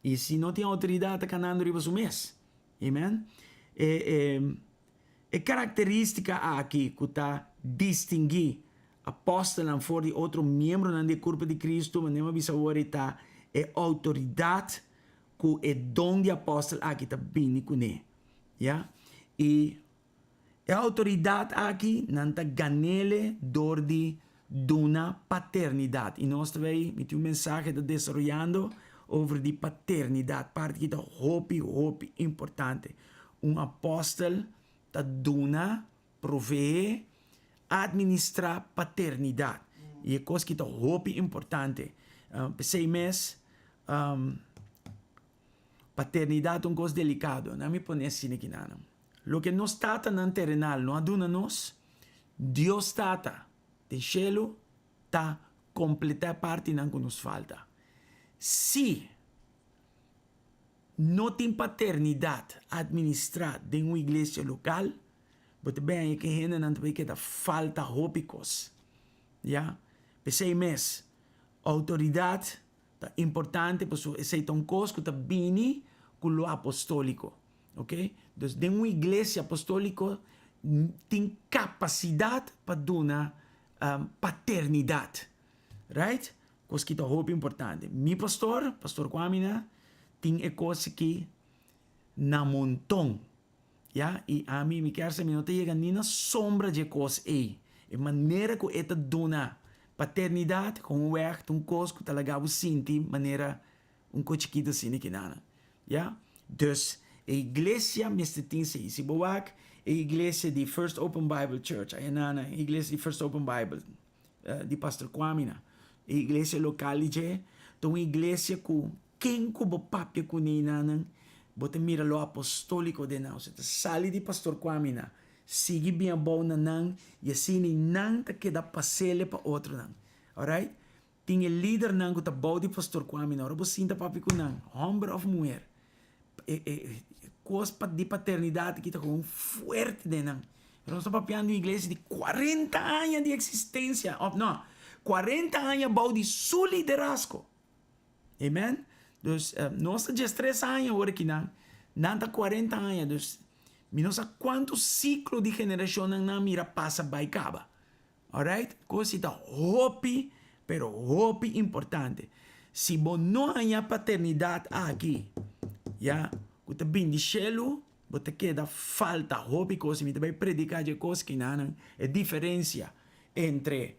I si no tin outoridat, ta kanando riba su mes. Amen. E, e, e karakterístika aki ku ta distinguí apòstelnan for di otro miembronan di e kurpo di Kristu, manera mi a bisa awor, ta e outoridat ku e don di apòstel aki ta bini kuné. Ya. I e outoridat aki nan ta gan'ele dor di duna paternidat. I nos ta bay, mi tin un mensahe ta desaroyando over di paternidat, parti ki ta hopi, hopi importante. Un apòstel ta duna, proveé, administrá paternidat. I e kos ki ta hopi importante. P'esei mes, Paternidat ta un kos delikado. Nan mi pone asina aki nan. Loke nos tatanan terenal no a duna nos, Dios Tata den shelu ta kompletá e partinan ku nos falta. Si no tin paternidat administrá den un iglesia lokal, bo ta bèn ku e hendenan ta bai keda falta hopi kos. Ya. P'esei mes, outoridat Ta importante pasobra esei ta un kos ku ta bini ku lo apostóliko. Oke? Dus den un iglesia apostóliko tin kapasidat pa duna paternidat. Right? Kos ki ta hopi importante. Mi pastor, pastor Kwamina, tin e kos aki na monton. Ya, i ami, mi kier sa mi no ta yega ni na sombra dje kos ei. E manera ku e ta duna paternidat kon wèg ta un kos ku ta laga bo sinti manera un kos chikitu asina kinana. Ya, dus e iglesia mester tin esei. Si bo wak e iglesia di First Open Bible Church, ayanana, e iglesia di First Open Bible di Pastor Kwamina, e iglesia lokal di dje, ta un iglesia ku Ken ku bo papia kuné nanan, bo ta mira lo apostóliko den nan. Osea, ta sali di Pastor Kwamina, sigui bin abou na nan, i asina nan ta keda pasele pa otronan. Alright? Tin e lidernan ku ta bou di Pastor Kwamina, ora bo sinta papia ku nan, hòmber òf muher, e e kos pa di paternidat aki ta gewoon fuerte den nan. Pero nos ta papiando di un iglesia di kuarenta aña di eksistensia, òf no, kuarenta aña bou di su liderazgo. Amen. Dus nos ta diestres aña awor aki nan, nan ta cuarenta aña, dus mi no sa cuanto ciclo di generacionnan nan a mira pasa bay caba. Alright? Cos si ta hopi, pero hopi importante. Si bo no haña paternidad aki, ya, cu ta bin di shelu, bo ta keda falta hopi cos. Mi ta bay predica dje cos kinanan, e diferencia entre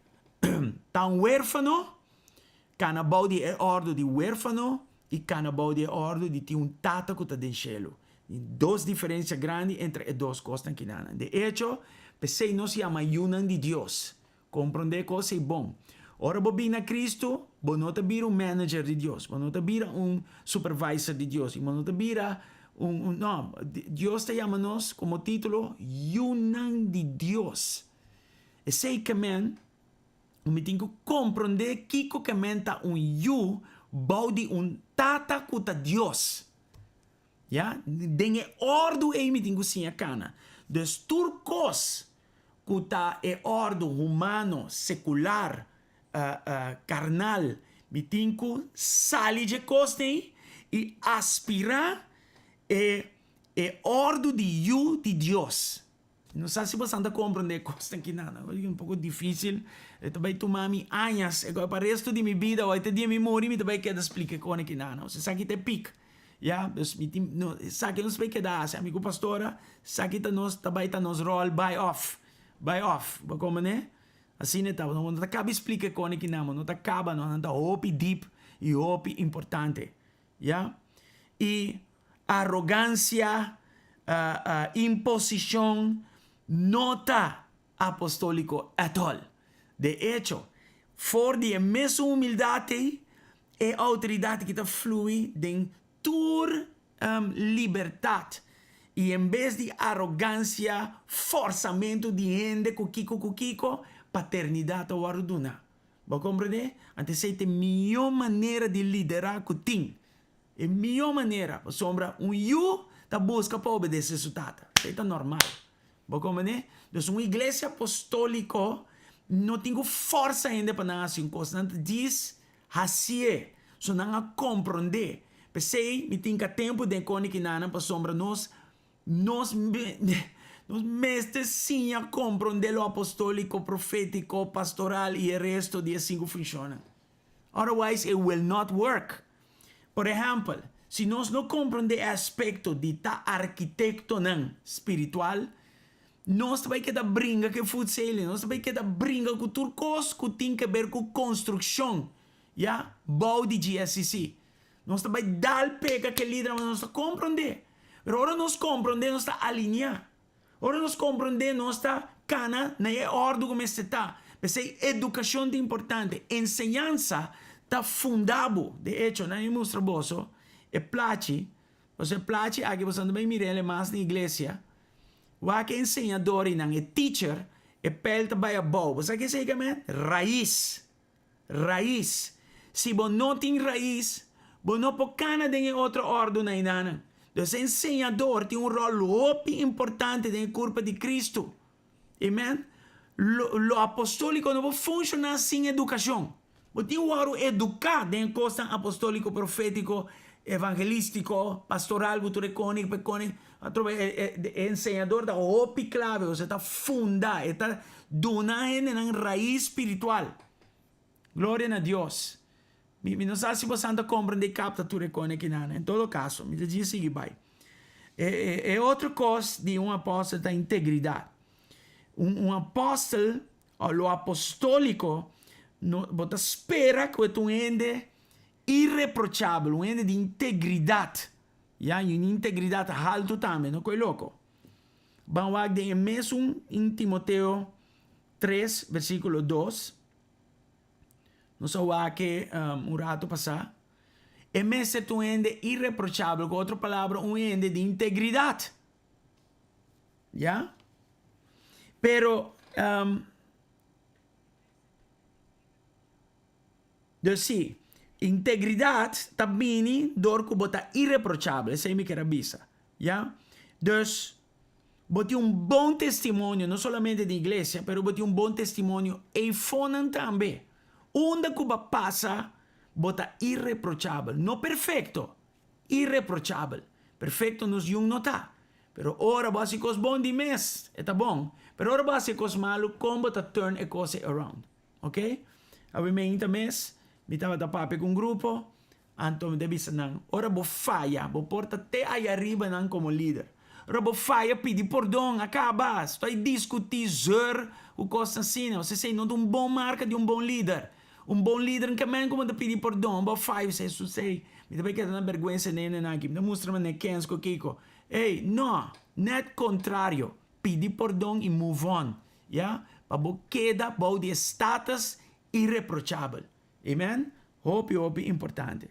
ta un huerfano Kana bou di e òrdu di huérfano i kana bou di e òrdu di tin un tata ku ta den shelu. Tin dos diferensia grandi entre e dos kosnan kinanan. De echo, p'esei nos yama yunan di Dios. Komprondé kos ei bon. Ora bo bin na Kristu, bo no ta bira un manager di Dios, bo no ta bira un supervisor di Dios, i bo no ta bira un, un, no, Dios ta yama nos komo título yunan di Dios. Esei ke men Mi tin ku komprondé kiko ke men ta un yu bou di un Tata ku ta Dios. Ya, den e òrdu ei mi tin ku siña kana. Dus tur kos ku ta e òrdu humano, sekular, karnal, mi tin ku sali dje kos ei i aspirá e e òrdu di yu di Dios. No sa si bosan ta comprende e cosnan ki nan. Awor un poco dificil. E ta bay tuma mi añas. E pa resto di mi bida o te dia mi muri mi ta bay keda splica e cosnan ki nan. Osea esaki ta e pic. Ya, dus mi tin, no, esaki nos bay keda haci. Ami cu pastora, esaki ta nos, ta bay ta nos rol bay off. Bay off. Bo comprende? Asina e ta. Bo no ta caba splica e cosnan ki nan. Bo no ta caba no. Nan ta hopi deep y hopi importante. Ya. Y arogancia, imposicion no ta apostolico at all. De hecho, for di e mesun humildad ei, e autoridad aki ta flui den tur libertad. Y en bes di arogancia, forzamento di hende cu kico cu kico, paternidad ta wordo duna. Bo a comprende? Anto esei ta e mihó manera di liderá ku tin. E mihó manera, pasobra un yu ta buska pa obedesé su tata. Esei ta normal. Bo a comprende? Dus un iglesia apostóliko no tin ku fòrsa hende pa nan hasi un kos. Nan ta djis hasié. So nan a komprondé. P'esei mi tin ka tempu den koni kinanan pasobra nos Nos nos mester siña comprende lo apostólico, profético, pastoral y e resto di e cinco funcionnan. Otherwise it will not work. Por ehempel, si nos no comprende e aspecto di ta arquitectonan spiritual, nos ta bay keda bringa cu e food sailing, nos ta bay keda bringa cu tur cos cu tin ke ber cu construccion, ya, bou di GSCC. Nos ta bai dal pega ke lidernan pasobra nos ta komprondé. Pero ora nos komprondé nos ta alineá. Ora nos komprondé nos ta kana na e òrdu ku mester ta. P'esei edukashon ta importante. Enseñansa ta funda bo. De echo, nan a mustra boso e plachi. Pasobra e plachi aki boso ta bai mira el mas na iglesia. Wak e enseñadorinan, e teacher, e pèl ta bai abou. Bo sa ke esei ke men? Rais. Rais. Si bo no tin rais, bo no por kana den e otro òrdunan einanan. Dus e enseñador tin un ròl hopi importante den e kurpa di Kristu. Amen. Lo, lo apostóliko no por funshoná sin edukashon. Bo tin wòrdu eduká den e kosnan apostóliko, profétiko, evangelístiko, pastoral, bo tur e koni, e koni. Atrobe e, e, e enseñador ta hopi klave, osea ta funda, e ta duna hendenan rais spiritual. Gloria na Dios. Mi, mi no sa si bosan ta comprende y capta tur e kone kinan. En todo caso, mi ta djis sigui bai. E, e, e otro kos di un apostel ta integridad. Un, un apostel, o lo apostólico, no, bo ta spera ku e ta un hende irreprochabel, un hende di integridad. Ya, y un integridad haltu tambe, no koe loko. Ban wak den e mesun in Timoteo tres, versíkulo dos. Nos a wak e un rato pasá. E mester ta un hende ireprochabel, ku otro palabra un hende di integridat. Ya? Pero, Dus sí, integridat ta bini dor ku bo ta ireprochabel, esei mi kier a bisa, ya. Dus, bo tin un bon testimonio, no solamente den iglesia, pero bo tin un bon testimonio eifonan tambe. Unda ku bo a pasa, bo ta ireprochabel. No perfekto, ireprochabel. Perfekto nos yun no ta. Pero ora bo hasi kos bon di mes, e ta bon. Pero ora bo hasi e kos malu, kon bo ta turn e kos ei around? Ok, awe meinta mes mi tabata papia ku un grupo, anto mi ta bisa nan, ora bo faya, bo por ta te aya riba nan komo lider. Ora bo faya, pidi pordon, a kaba, stoi diskutí, zeur ku kosnan asina. Bo esei no ta un bon marka di un bon lider. Un bon lider nka men komo ta pidi pordon, bo faya, bo sa esei, mi ta bai keda na bèrgwensa e nendenan aki, mi ta mustra manera kens ku kiko. Ey, no, nèt kontrario, pidi pordon i move on. Ya, pa bo keda bou di e status ireprochabel. Amen? Hopi, hopi importante.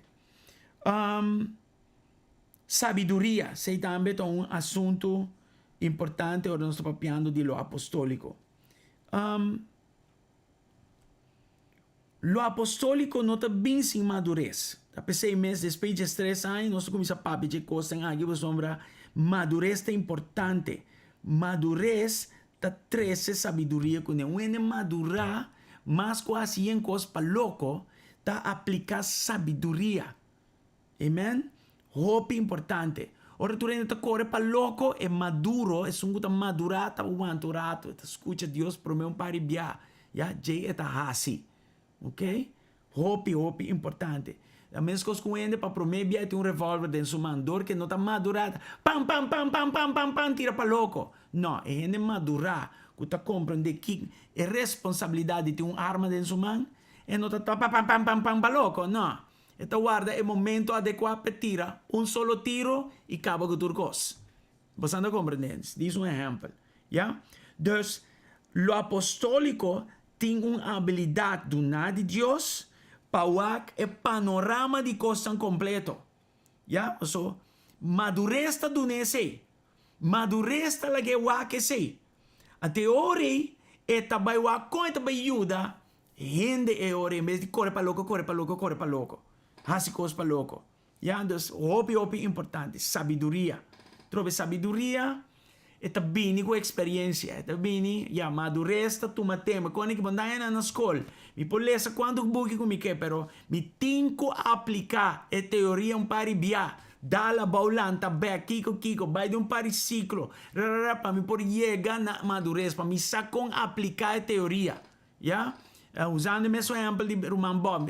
Um, sabiduria, esei tambe ta un asuntu importante ora nos ta papiando di lo apostóliko. Um, Lo apostóliko no ta bin sin madures. Ta p'esei mes, despues di djestres aña, nos ta kuminsá papia dje kosnan aki pasobra madures ta importante. Madures ta trese sabiduria kuné. Un hende madurá, mas ku hasi yen kos pa loko, ta apliká sabiduria. Amen? Hopi importante. Ora tur hende ta kore pa loko, e maduro, esun ku ta madurá ta wanta un ratu, e ta skucha Dios promé un par di bia, ya, djei e ta hasi. Ok? Hopi, hopi importante. Ta meskos ku un hende pa promé bia e tin un revolver den su man, dor ku e no ta madurá, ta pam, pam, pam, pam, pam, pam, pam, tira pa loko. No, e hende madurá ku ta komprendé ki e responsabilidat di tin un arma den su man, e no ta pam, pam, pam, pam, pam pa loko. No. E ta warda e momento adekuá p'e tira un solo tiro i kaba ku tur kos. Bo sa ta komprendé? Dis un ehèmpel. Ya? Dus, lo apostóliko tin un abilidat duná di Dios pa wak e panorama di kosnan kompleto. Ya? Paso, madures ta duna esei. Madures ta lag'é wak esei. Anto e ora ei, e ta bai wak kon e ta bai yuda hende e ora ei, en bes di kore pa loko, kore pa loko, kore pa loko. Hasi kos pa loko. Ya, dus hopi hopi importante, sabiduria. Trobe sabiduria e ta bini ku eksperiencia, e ta bini, ya, madures ta tuma tempo. Kone ki bo anda hena na skol, mi por lesa kuantu buki ku mi ke, pero mi tin ku aplika e teoria un par di bia, dal abou, lanta bek, kiko kiko, bai den un par di siklo, rarara, pa mi por yega na madures, pa mi sa kon aplika e teoria. Ya, usando e mesun ehempel di ruman Bob,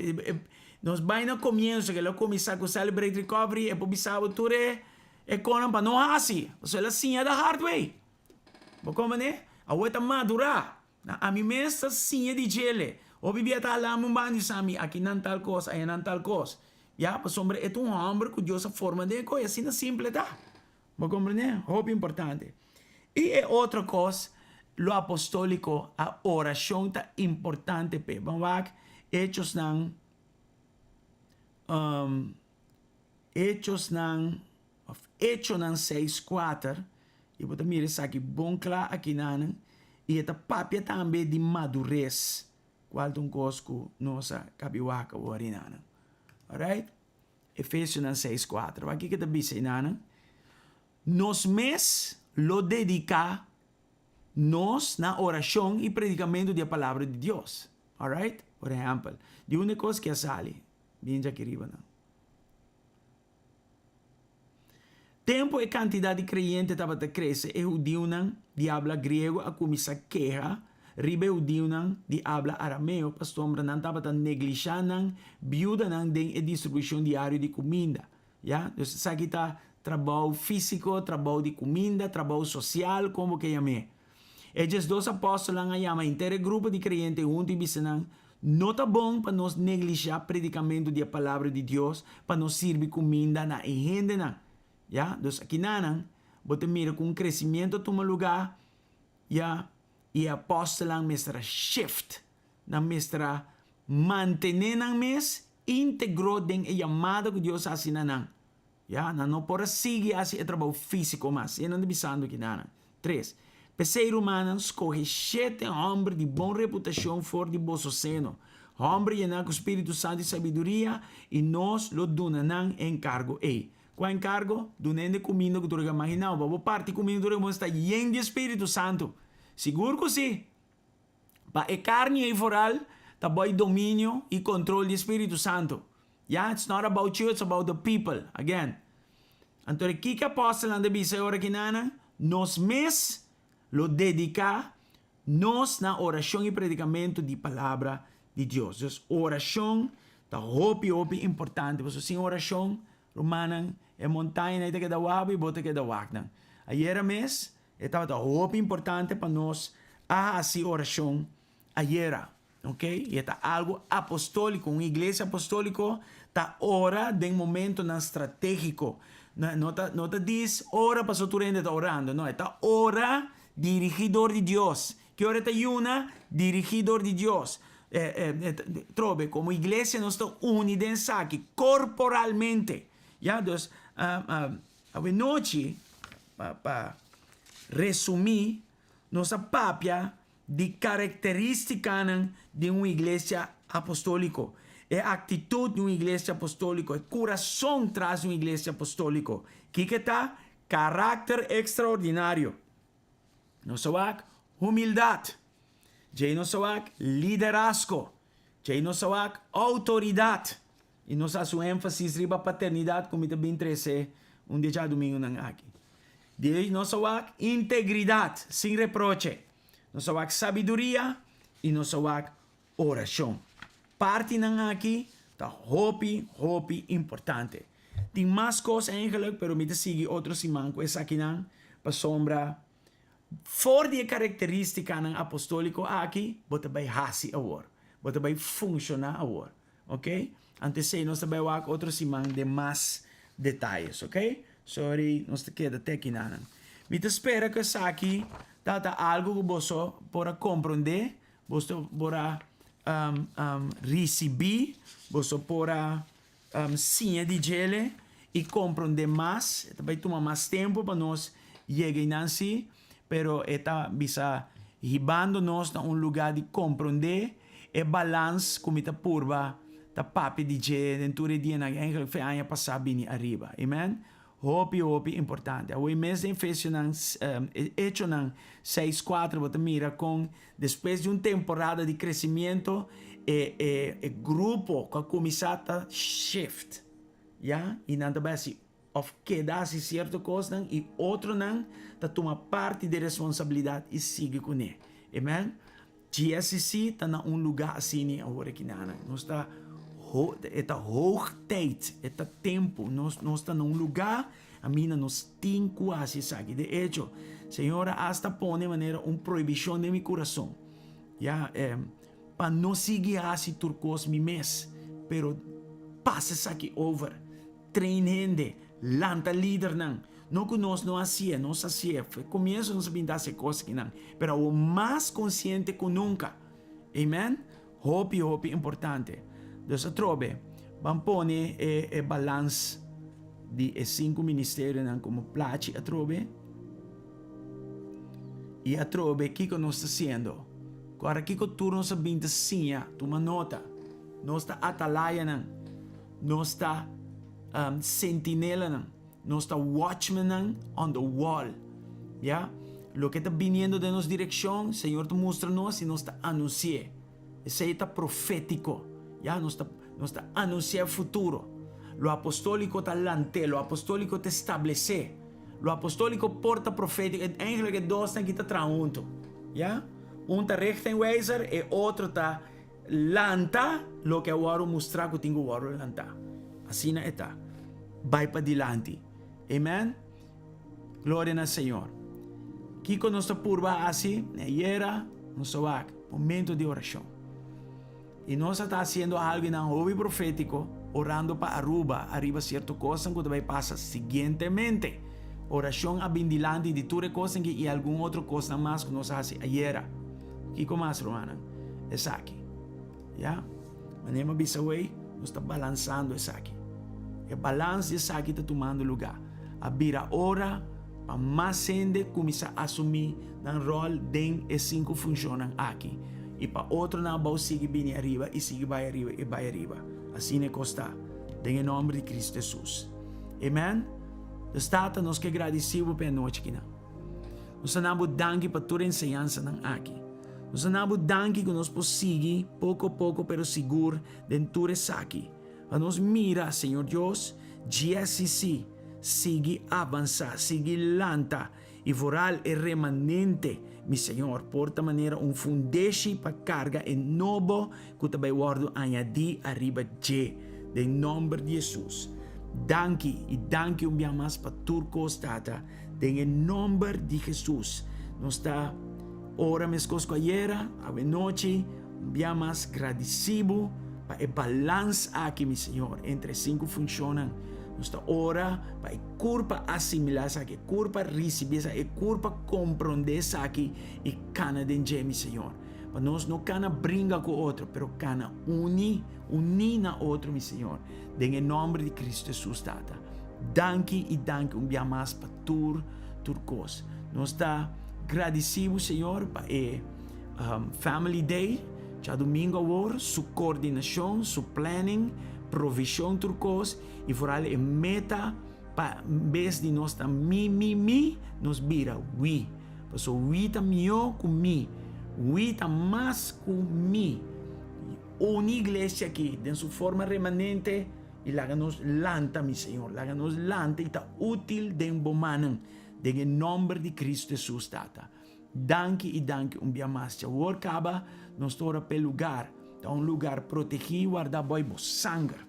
nos bai na comienso ke el a cuminsa cu Celebrate Recovery, e por bisa bo tur e e conan pa no haci, pasobra el a siña the hard way. Bo comprende? Awor e ta madura. Na ami mes ta siña di djele. Hopi bia ta hala mi un banda di sa mi aki nan tal cos, aya nan tal cos. Ya, pasobra e ta un homber cu Dios a forma den e coy, asina simple ta. Bo komprendé? Hopi importante. I e otro kos, lo apostóliko, a orashon ta importante p'e. Ban wak Hechosnan, Hechosnan, òf Echonan seis kuater, i bo ta mira esaki bon kla akinanan, i e ta papia tambe di madures, kual ta un kos ku nos a kabi wak awor arinana. Alright? Efesionan seis kuater. Wak kiko ta bisa enanan, Nos mes lo dediká nos na orashon i predikamentu di e Palabra di Dios. Alright? Por ehèmpel, di unda e kos ke a sali? Bin djaki riba nan. Tempu e kantidat di kreyente tabata krese, e hudiunan di abla griego a kuminsá keha riba e hudiunan di abla arameo pasobra nan tabata neglishá nan biudanan den e distribushon diario di kuminda. Ya, dus esaki ta trabou físiko, trabou di kuminda, trabou sosial, kon bo ke yam'é. E diesdos apòstelnan a yama henter e grupo di kreyente huntu i bisa nan, No ta bon pa nos neglishá predikamentu di e Palabra di Dios pa nos sirbi kuminda na e hendenan. Ya, dus akinanan bo ta mira ku un kresimiento a tuma lugá, ya, i e apòstelnan mester a shift, nan mester a mantené nan mes íntegro den e yamada ku Dios a hasi na nan. Ya, nan no por a sigui hasi e trabou físiko mas. E nan ta bisando kinanan. Tres, P'esei, rumannan, skohe shete hòmber di bon reputashon for di boso seno, hòmber yená ku spiritu santu i sabiduria, i nos lo duna nan e enkargo ei. Kua enkargo? Duna hende kuminda ku tur e Imaginá bo, pa bo parti kuminda tur e bo sta yen di e spiritu santu. Sigur ku sí! Pa e karni ei foral ta boi dominio i kontrol di e spiritu santu. Ya, it's not about you, it's about the people. Again. Anto e kiko apòstelnan ta bisa e ora kinanan? Nos mes lo dediká nos na orashon i predikamentu di Palabra di Dios. Dus orashon ta hopi hopi importante, pasobra sin orashon, rumannan, e montañanan ei ta keda wak i bo ta keda wak nan. Ayera mes e tabata hopi importante pa nos a hasi orashon ayera. Ok, i e ta algu apostóliko. Un iglesia apostóliko ta ora den momentonan stratégiko. No ta, no ta dis ora pasobra tur hende ta orando. No, e ta ora dirigí dor di Dios. Ki ora e ta yuna? Dirigí dor di Dios. Trobe, komo iglesia nos ta uni den esaki korporalmente. Ya, dus, awenochi, pa, pa resumí, nos a papia di karakterístikanan di un iglesia apostóliko, e aktitut di un iglesia apostóliko, e kurason tras di un iglesia apostóliko. Kiko ta? Karakter ekstraordinario. Nos a wak humildat. Djei nos a wak liderazgo. Djei nos a wak outoridat. I nos a hasi un énfasis riba paternidat ku mi ta bin trese. Un di e djadumingunan aki. Di nos a wak integridat sin reproche. Nos a wak sabiduria i nos a wak orashon. Partinan aki ta hopi, hopi importante. Tin mas kos eigenlijk, pero mi ta sigui otro siman ku esakinan, pasobra for di e karakteristikanan apostoliko aki bo ta bai hasi awor, bo ta bai funshoná awor. Ok, anto esei nos ta bai wak otro siman den mas detayes, ok? Sorry, nos ta keda te kinanan. Mi ta spera ku esaki tabata algu ku boso por a komprondé, boso por a risibí, boso por a siña di djele i komprondé mas. E ta bai tuma mas tempu pa nos yega einan sí, pero e ta bisa hibando nos na un lugá di komprondé e balans ku mi ta purba ta papia di dje den tur e dianan eigenlijk fe aña pasá bini ariba. Amen. Hopi hopi importante. Awor mes den Efesionan Echonan seis kuater bo ta mira kon despues di un temporada di crecimiento e e e grupo ku a kuminsá ta shift ya i nan ta bai hasi Of keda hasi sierto kosnan i otronan ta tuma parti di responsabilidat i sigui kuné. Amen. GSCC ta na un lugá asini awor aki nan. Nos ta e ta hoog tijd, e ta tempu. Nos nos ta na un lugá aminda nos tin ku hasi esaki. De echo, Señor a asta pone manera un prohibishon den mi kurason. Ya, pa no sigui hasi tur kos mi mes, pero pasa esaki over. Train hende, lanta lidernan. No ku nos no hasié, nos hasié. Fu e komienso nos a bin ta hasi e kos akinan. Pero awor mas konsiente ku nunka. Amen? Hopi, hopi importante. Dus atrobe, ban pone e e balans di e sinku ministerionan komo plachi atrobe. I atrobe kiko nos ta hasiendo? Ku ora kiko tur nos a bin ta siña, tuma nota. Nos ta atalayanan. Nos ta sentinelanan, nos ta watchmennan on the wall, ya. Loke ta biniendo den nos direkshon, Señor ta mustra nos i nos ta anunsi'é. Esei ta profétiko, ya. Nos ta, nos ta anunsiá e futuro. Lo apostóliko ta lant'é, lo apostóliko ta establesé. Lo apostóliko por ta profétiko. Eigenlijk e dosnan aki ta traha huntu, ya. Un ta richtingwijzer, e otro ta Lanta loke a wòrdu mustrá ku tin ku wòrdu lantá. Asina e ta. Bai padilanti. Amen. Gloria na Señor. Kiko nos ta purba hasi? Ayera nos a wak momento di orashon. I nos a ta hasiendo algu nan hopi profétiko, orando pa Aruba ariba sierto kosnan ku ta bai pasa siguientemente. Orashon a bin dilanti di tur e kosnan aki i algun otro kosnan mas ku nos a hasi ayera. Kiko mas, rumannan? Esaki. Ya. Manera mi a bisa awey, nos ta balansando esaki. E balans di esaki ta tumando lugá. A bira ora pa mas hende kuminsá asumí nan ròl den e sinku funshonnan aki i pa otronan abou sigui bini ariba i sigui bai ariba i bai ariba. Asina e kos ta. Den e nòmber di Kristu Hesus. Amen. Dus Tata, nos ke gradisí bo pa e anochi kinan. Nos ta na bo danki pa tur e enseñansanan aki. Nos ta na bo danki ku nos por sigui poko poko pero sigur den tur esaki. Pa nos mira, Señor Dios, GSCC sigui avansá, sigui lanta i vooral e remanente, mi Señor, por ta manera un fundeshi pa karga e nobo ku ta bai wòrdu añadí ariba dje, den nòmber di Hesus. Danki i danki un bia mas pa tur kos, Tata. Den e nomber di Jesus nos ta ora meskos ku ayera, awenochi, un bia mas gradisi bo pa e balans aki, mi Señor, entre e sinku funshonnan. Nos ta ora pa e kurpa asimilá esaki, e kurpa risibí esaki, e kurpa komprondé esaki i kana den dje, mi Señor. Pa nos no kana bringa ku otro, pero kana uni, uní na otro, mi Señor, den e nomber di Cristo Jesus, Tata. Danki i danki un bia mas pa tur tur kos. Nos ta gradisi bo Señor pa e Family Day djadumingu awor, su koordinashon, su planning, provishon tur kos i vooral e meta pa bes di nos ta mi mi mi nos bira wi. Paso wi ta mihó ku mi, wi ta mas ku mi. Uni iglesia aki den su forma remanente. I laga nos lanta, mi Señor, laga nos lanta i ta útil den bo mannan, den e nòmber di Kristu Hesus, Tata. Danki i danki un bia mas. Djawor kaba nos ta ora p'e lugar ta un lugar protegí i wardá boi bo sanger.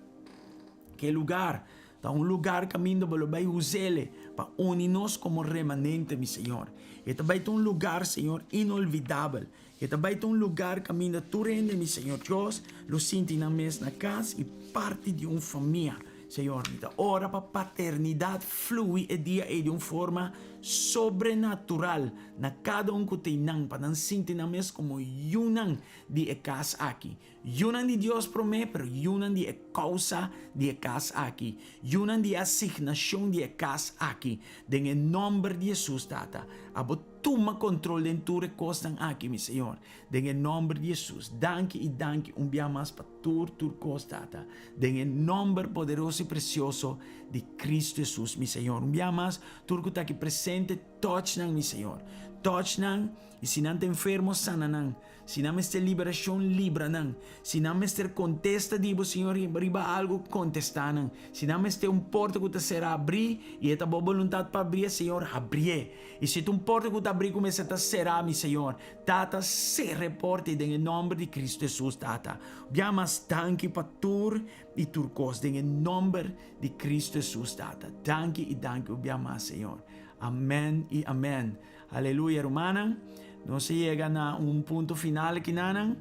Ke lugar ta un lugar kaminda bo lo bai us'ele pa uni nos komo remanente, mi Señor. E ta bai ta un lugar, Señor, inolvidabel. E ta bai ta un lugar kaminda tur hende, mi Señor Dios, lo sinti nan mes na kas i parti di un famia. Señor, mi ta ora pa paternidat flui e dia ei di un forma sobrenatural na kada un ku ta einan, pa nan sinti nan mes komo yunan di e kas aki. Yunan di Dios promé, pero yunan di e kousa di e kas aki. Yunan di e asignashon di e kas aki. Den e nòmber di Hesus, Tata, abo Tuma control den tur e cosnan aki, mi Señor, den e nomber di Jesus. Danki y danki un bia mas pa tur, tur cos, Tata, den e nomber poderoso y precioso di Cristo Jesus, mi Señor. Un bia mas, tur cu ta aki presente, touch nan, mi Señor. Touch nan, y si nan ta enfermo, sana nan. Si nan mester liberacion, libra nan. Si nan mester contesta di bo, Señor, riba algo, contesta nan. Si nan mester un porta cu ta cera, abri, y e ta bo boluntad pa abrié, Señor, abrié. Y si ta un porta cu ta abri cu mester ta cera, mi Señor, Tata, cera e porta y den e nomber di Cristo Jesus, Tata. Bia mas danki pa tur y tur cos, den e nomber di Cristo Jesus, Tata. Danki y danki un bia mas, Señor. Amen y amen. Aleluya rumannan, nos a yega na un punto final akinanan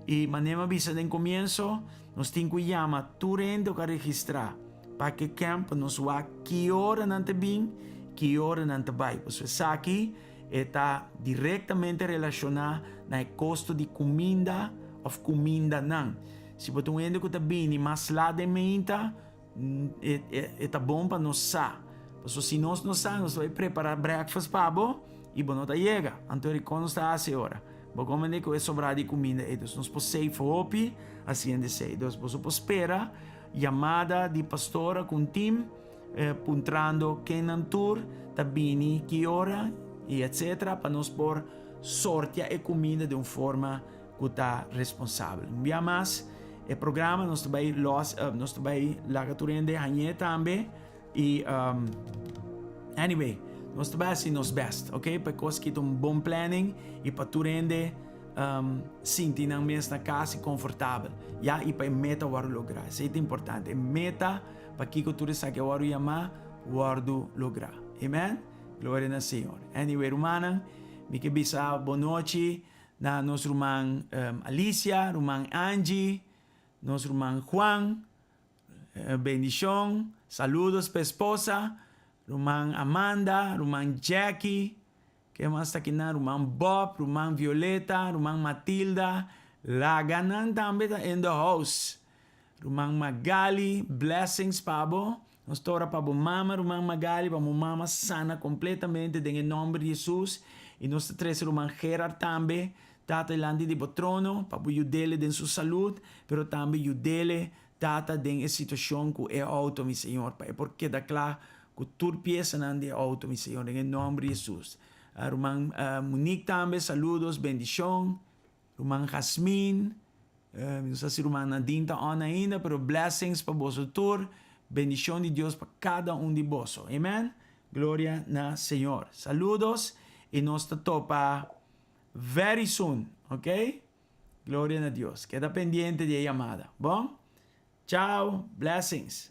y manera mi a bisa den comienzo, nos tin cu yama tur hende cu a registra pa ke camp pa nos wak ki ora nan ta bin, ki ora nan ta bay. Pasobra esaki e ta directamente relaciona na e costo di cuminda of cumindanan. Si bo ta un hende cu ta bini mas laat den meinta, E ta bon pa nos sa. Pasobra si nos no sa, nos ta bai prepará breakfast pa bo i bo no ta yega. Anto rikon nos ta hasi ora? Bo komende ku e sobrá di kuminda ei. Dus nos por save hopi hasiendo esei. Dus boso por spera yamada di pastora ku un tim puntrando ken nan tur ta bini ki ora i etsetera pa nos por sortia e kuminda den un forma ku ta responsabel. Un bia mas, e programa nos ta bai los, nos ta bai laga tur hende hañ'é tambe i anyway, nos ta bai hasi nos best, ok? Pa e kos kita un bon planning i pa tur hende sinti nan mes na kas i konfortabel, ya, i pa e meta wòrdu lográ. Esei ta importante, e meta pa kiko tur esaki a wòrdu yamá wòrdu lográ. Amen? Gloria na Señor. Anyway, rumannan, mi ke bisa bonochi. Na nos ruman Alicia, ruman Angie, nos ruman Juan, bendicion, saludos pa esposa, ruman Amanda, ruman Jackie, ken mas ta kinan, ruman Bob, ruman Violeta, ruman Matilda, laga nan tambe ta in the house. Ruman Magali, blessings pa bo. Nos ta ora pa bo mama, ruman Magali, pa bo mama sana completamente den e nomber di Jesus. Y nos ta trece ruman Gerard tambe, Tata dilanti di bo trono, pa bo yudele den su salud, pero tambe yudele, Tata, den e situacion cu e auto, mi Señor, pa e por keda cla cu tur piesanan di e auto, mi Señor, den e nomber di Jesus. Ruman Monique tambe, saludos, bendicion. Ruman Jasmine, mi no sa si ruman Nadine ta on ainda, pero blessings pa boso tur, bendicion di Dios pa cada un di boso. Amen. Gloria na Señor. Saludos y nos ta topa very soon, ok? Gloria na Dios. Keda pendiente di e yamada. Bon? Ciao, blessings.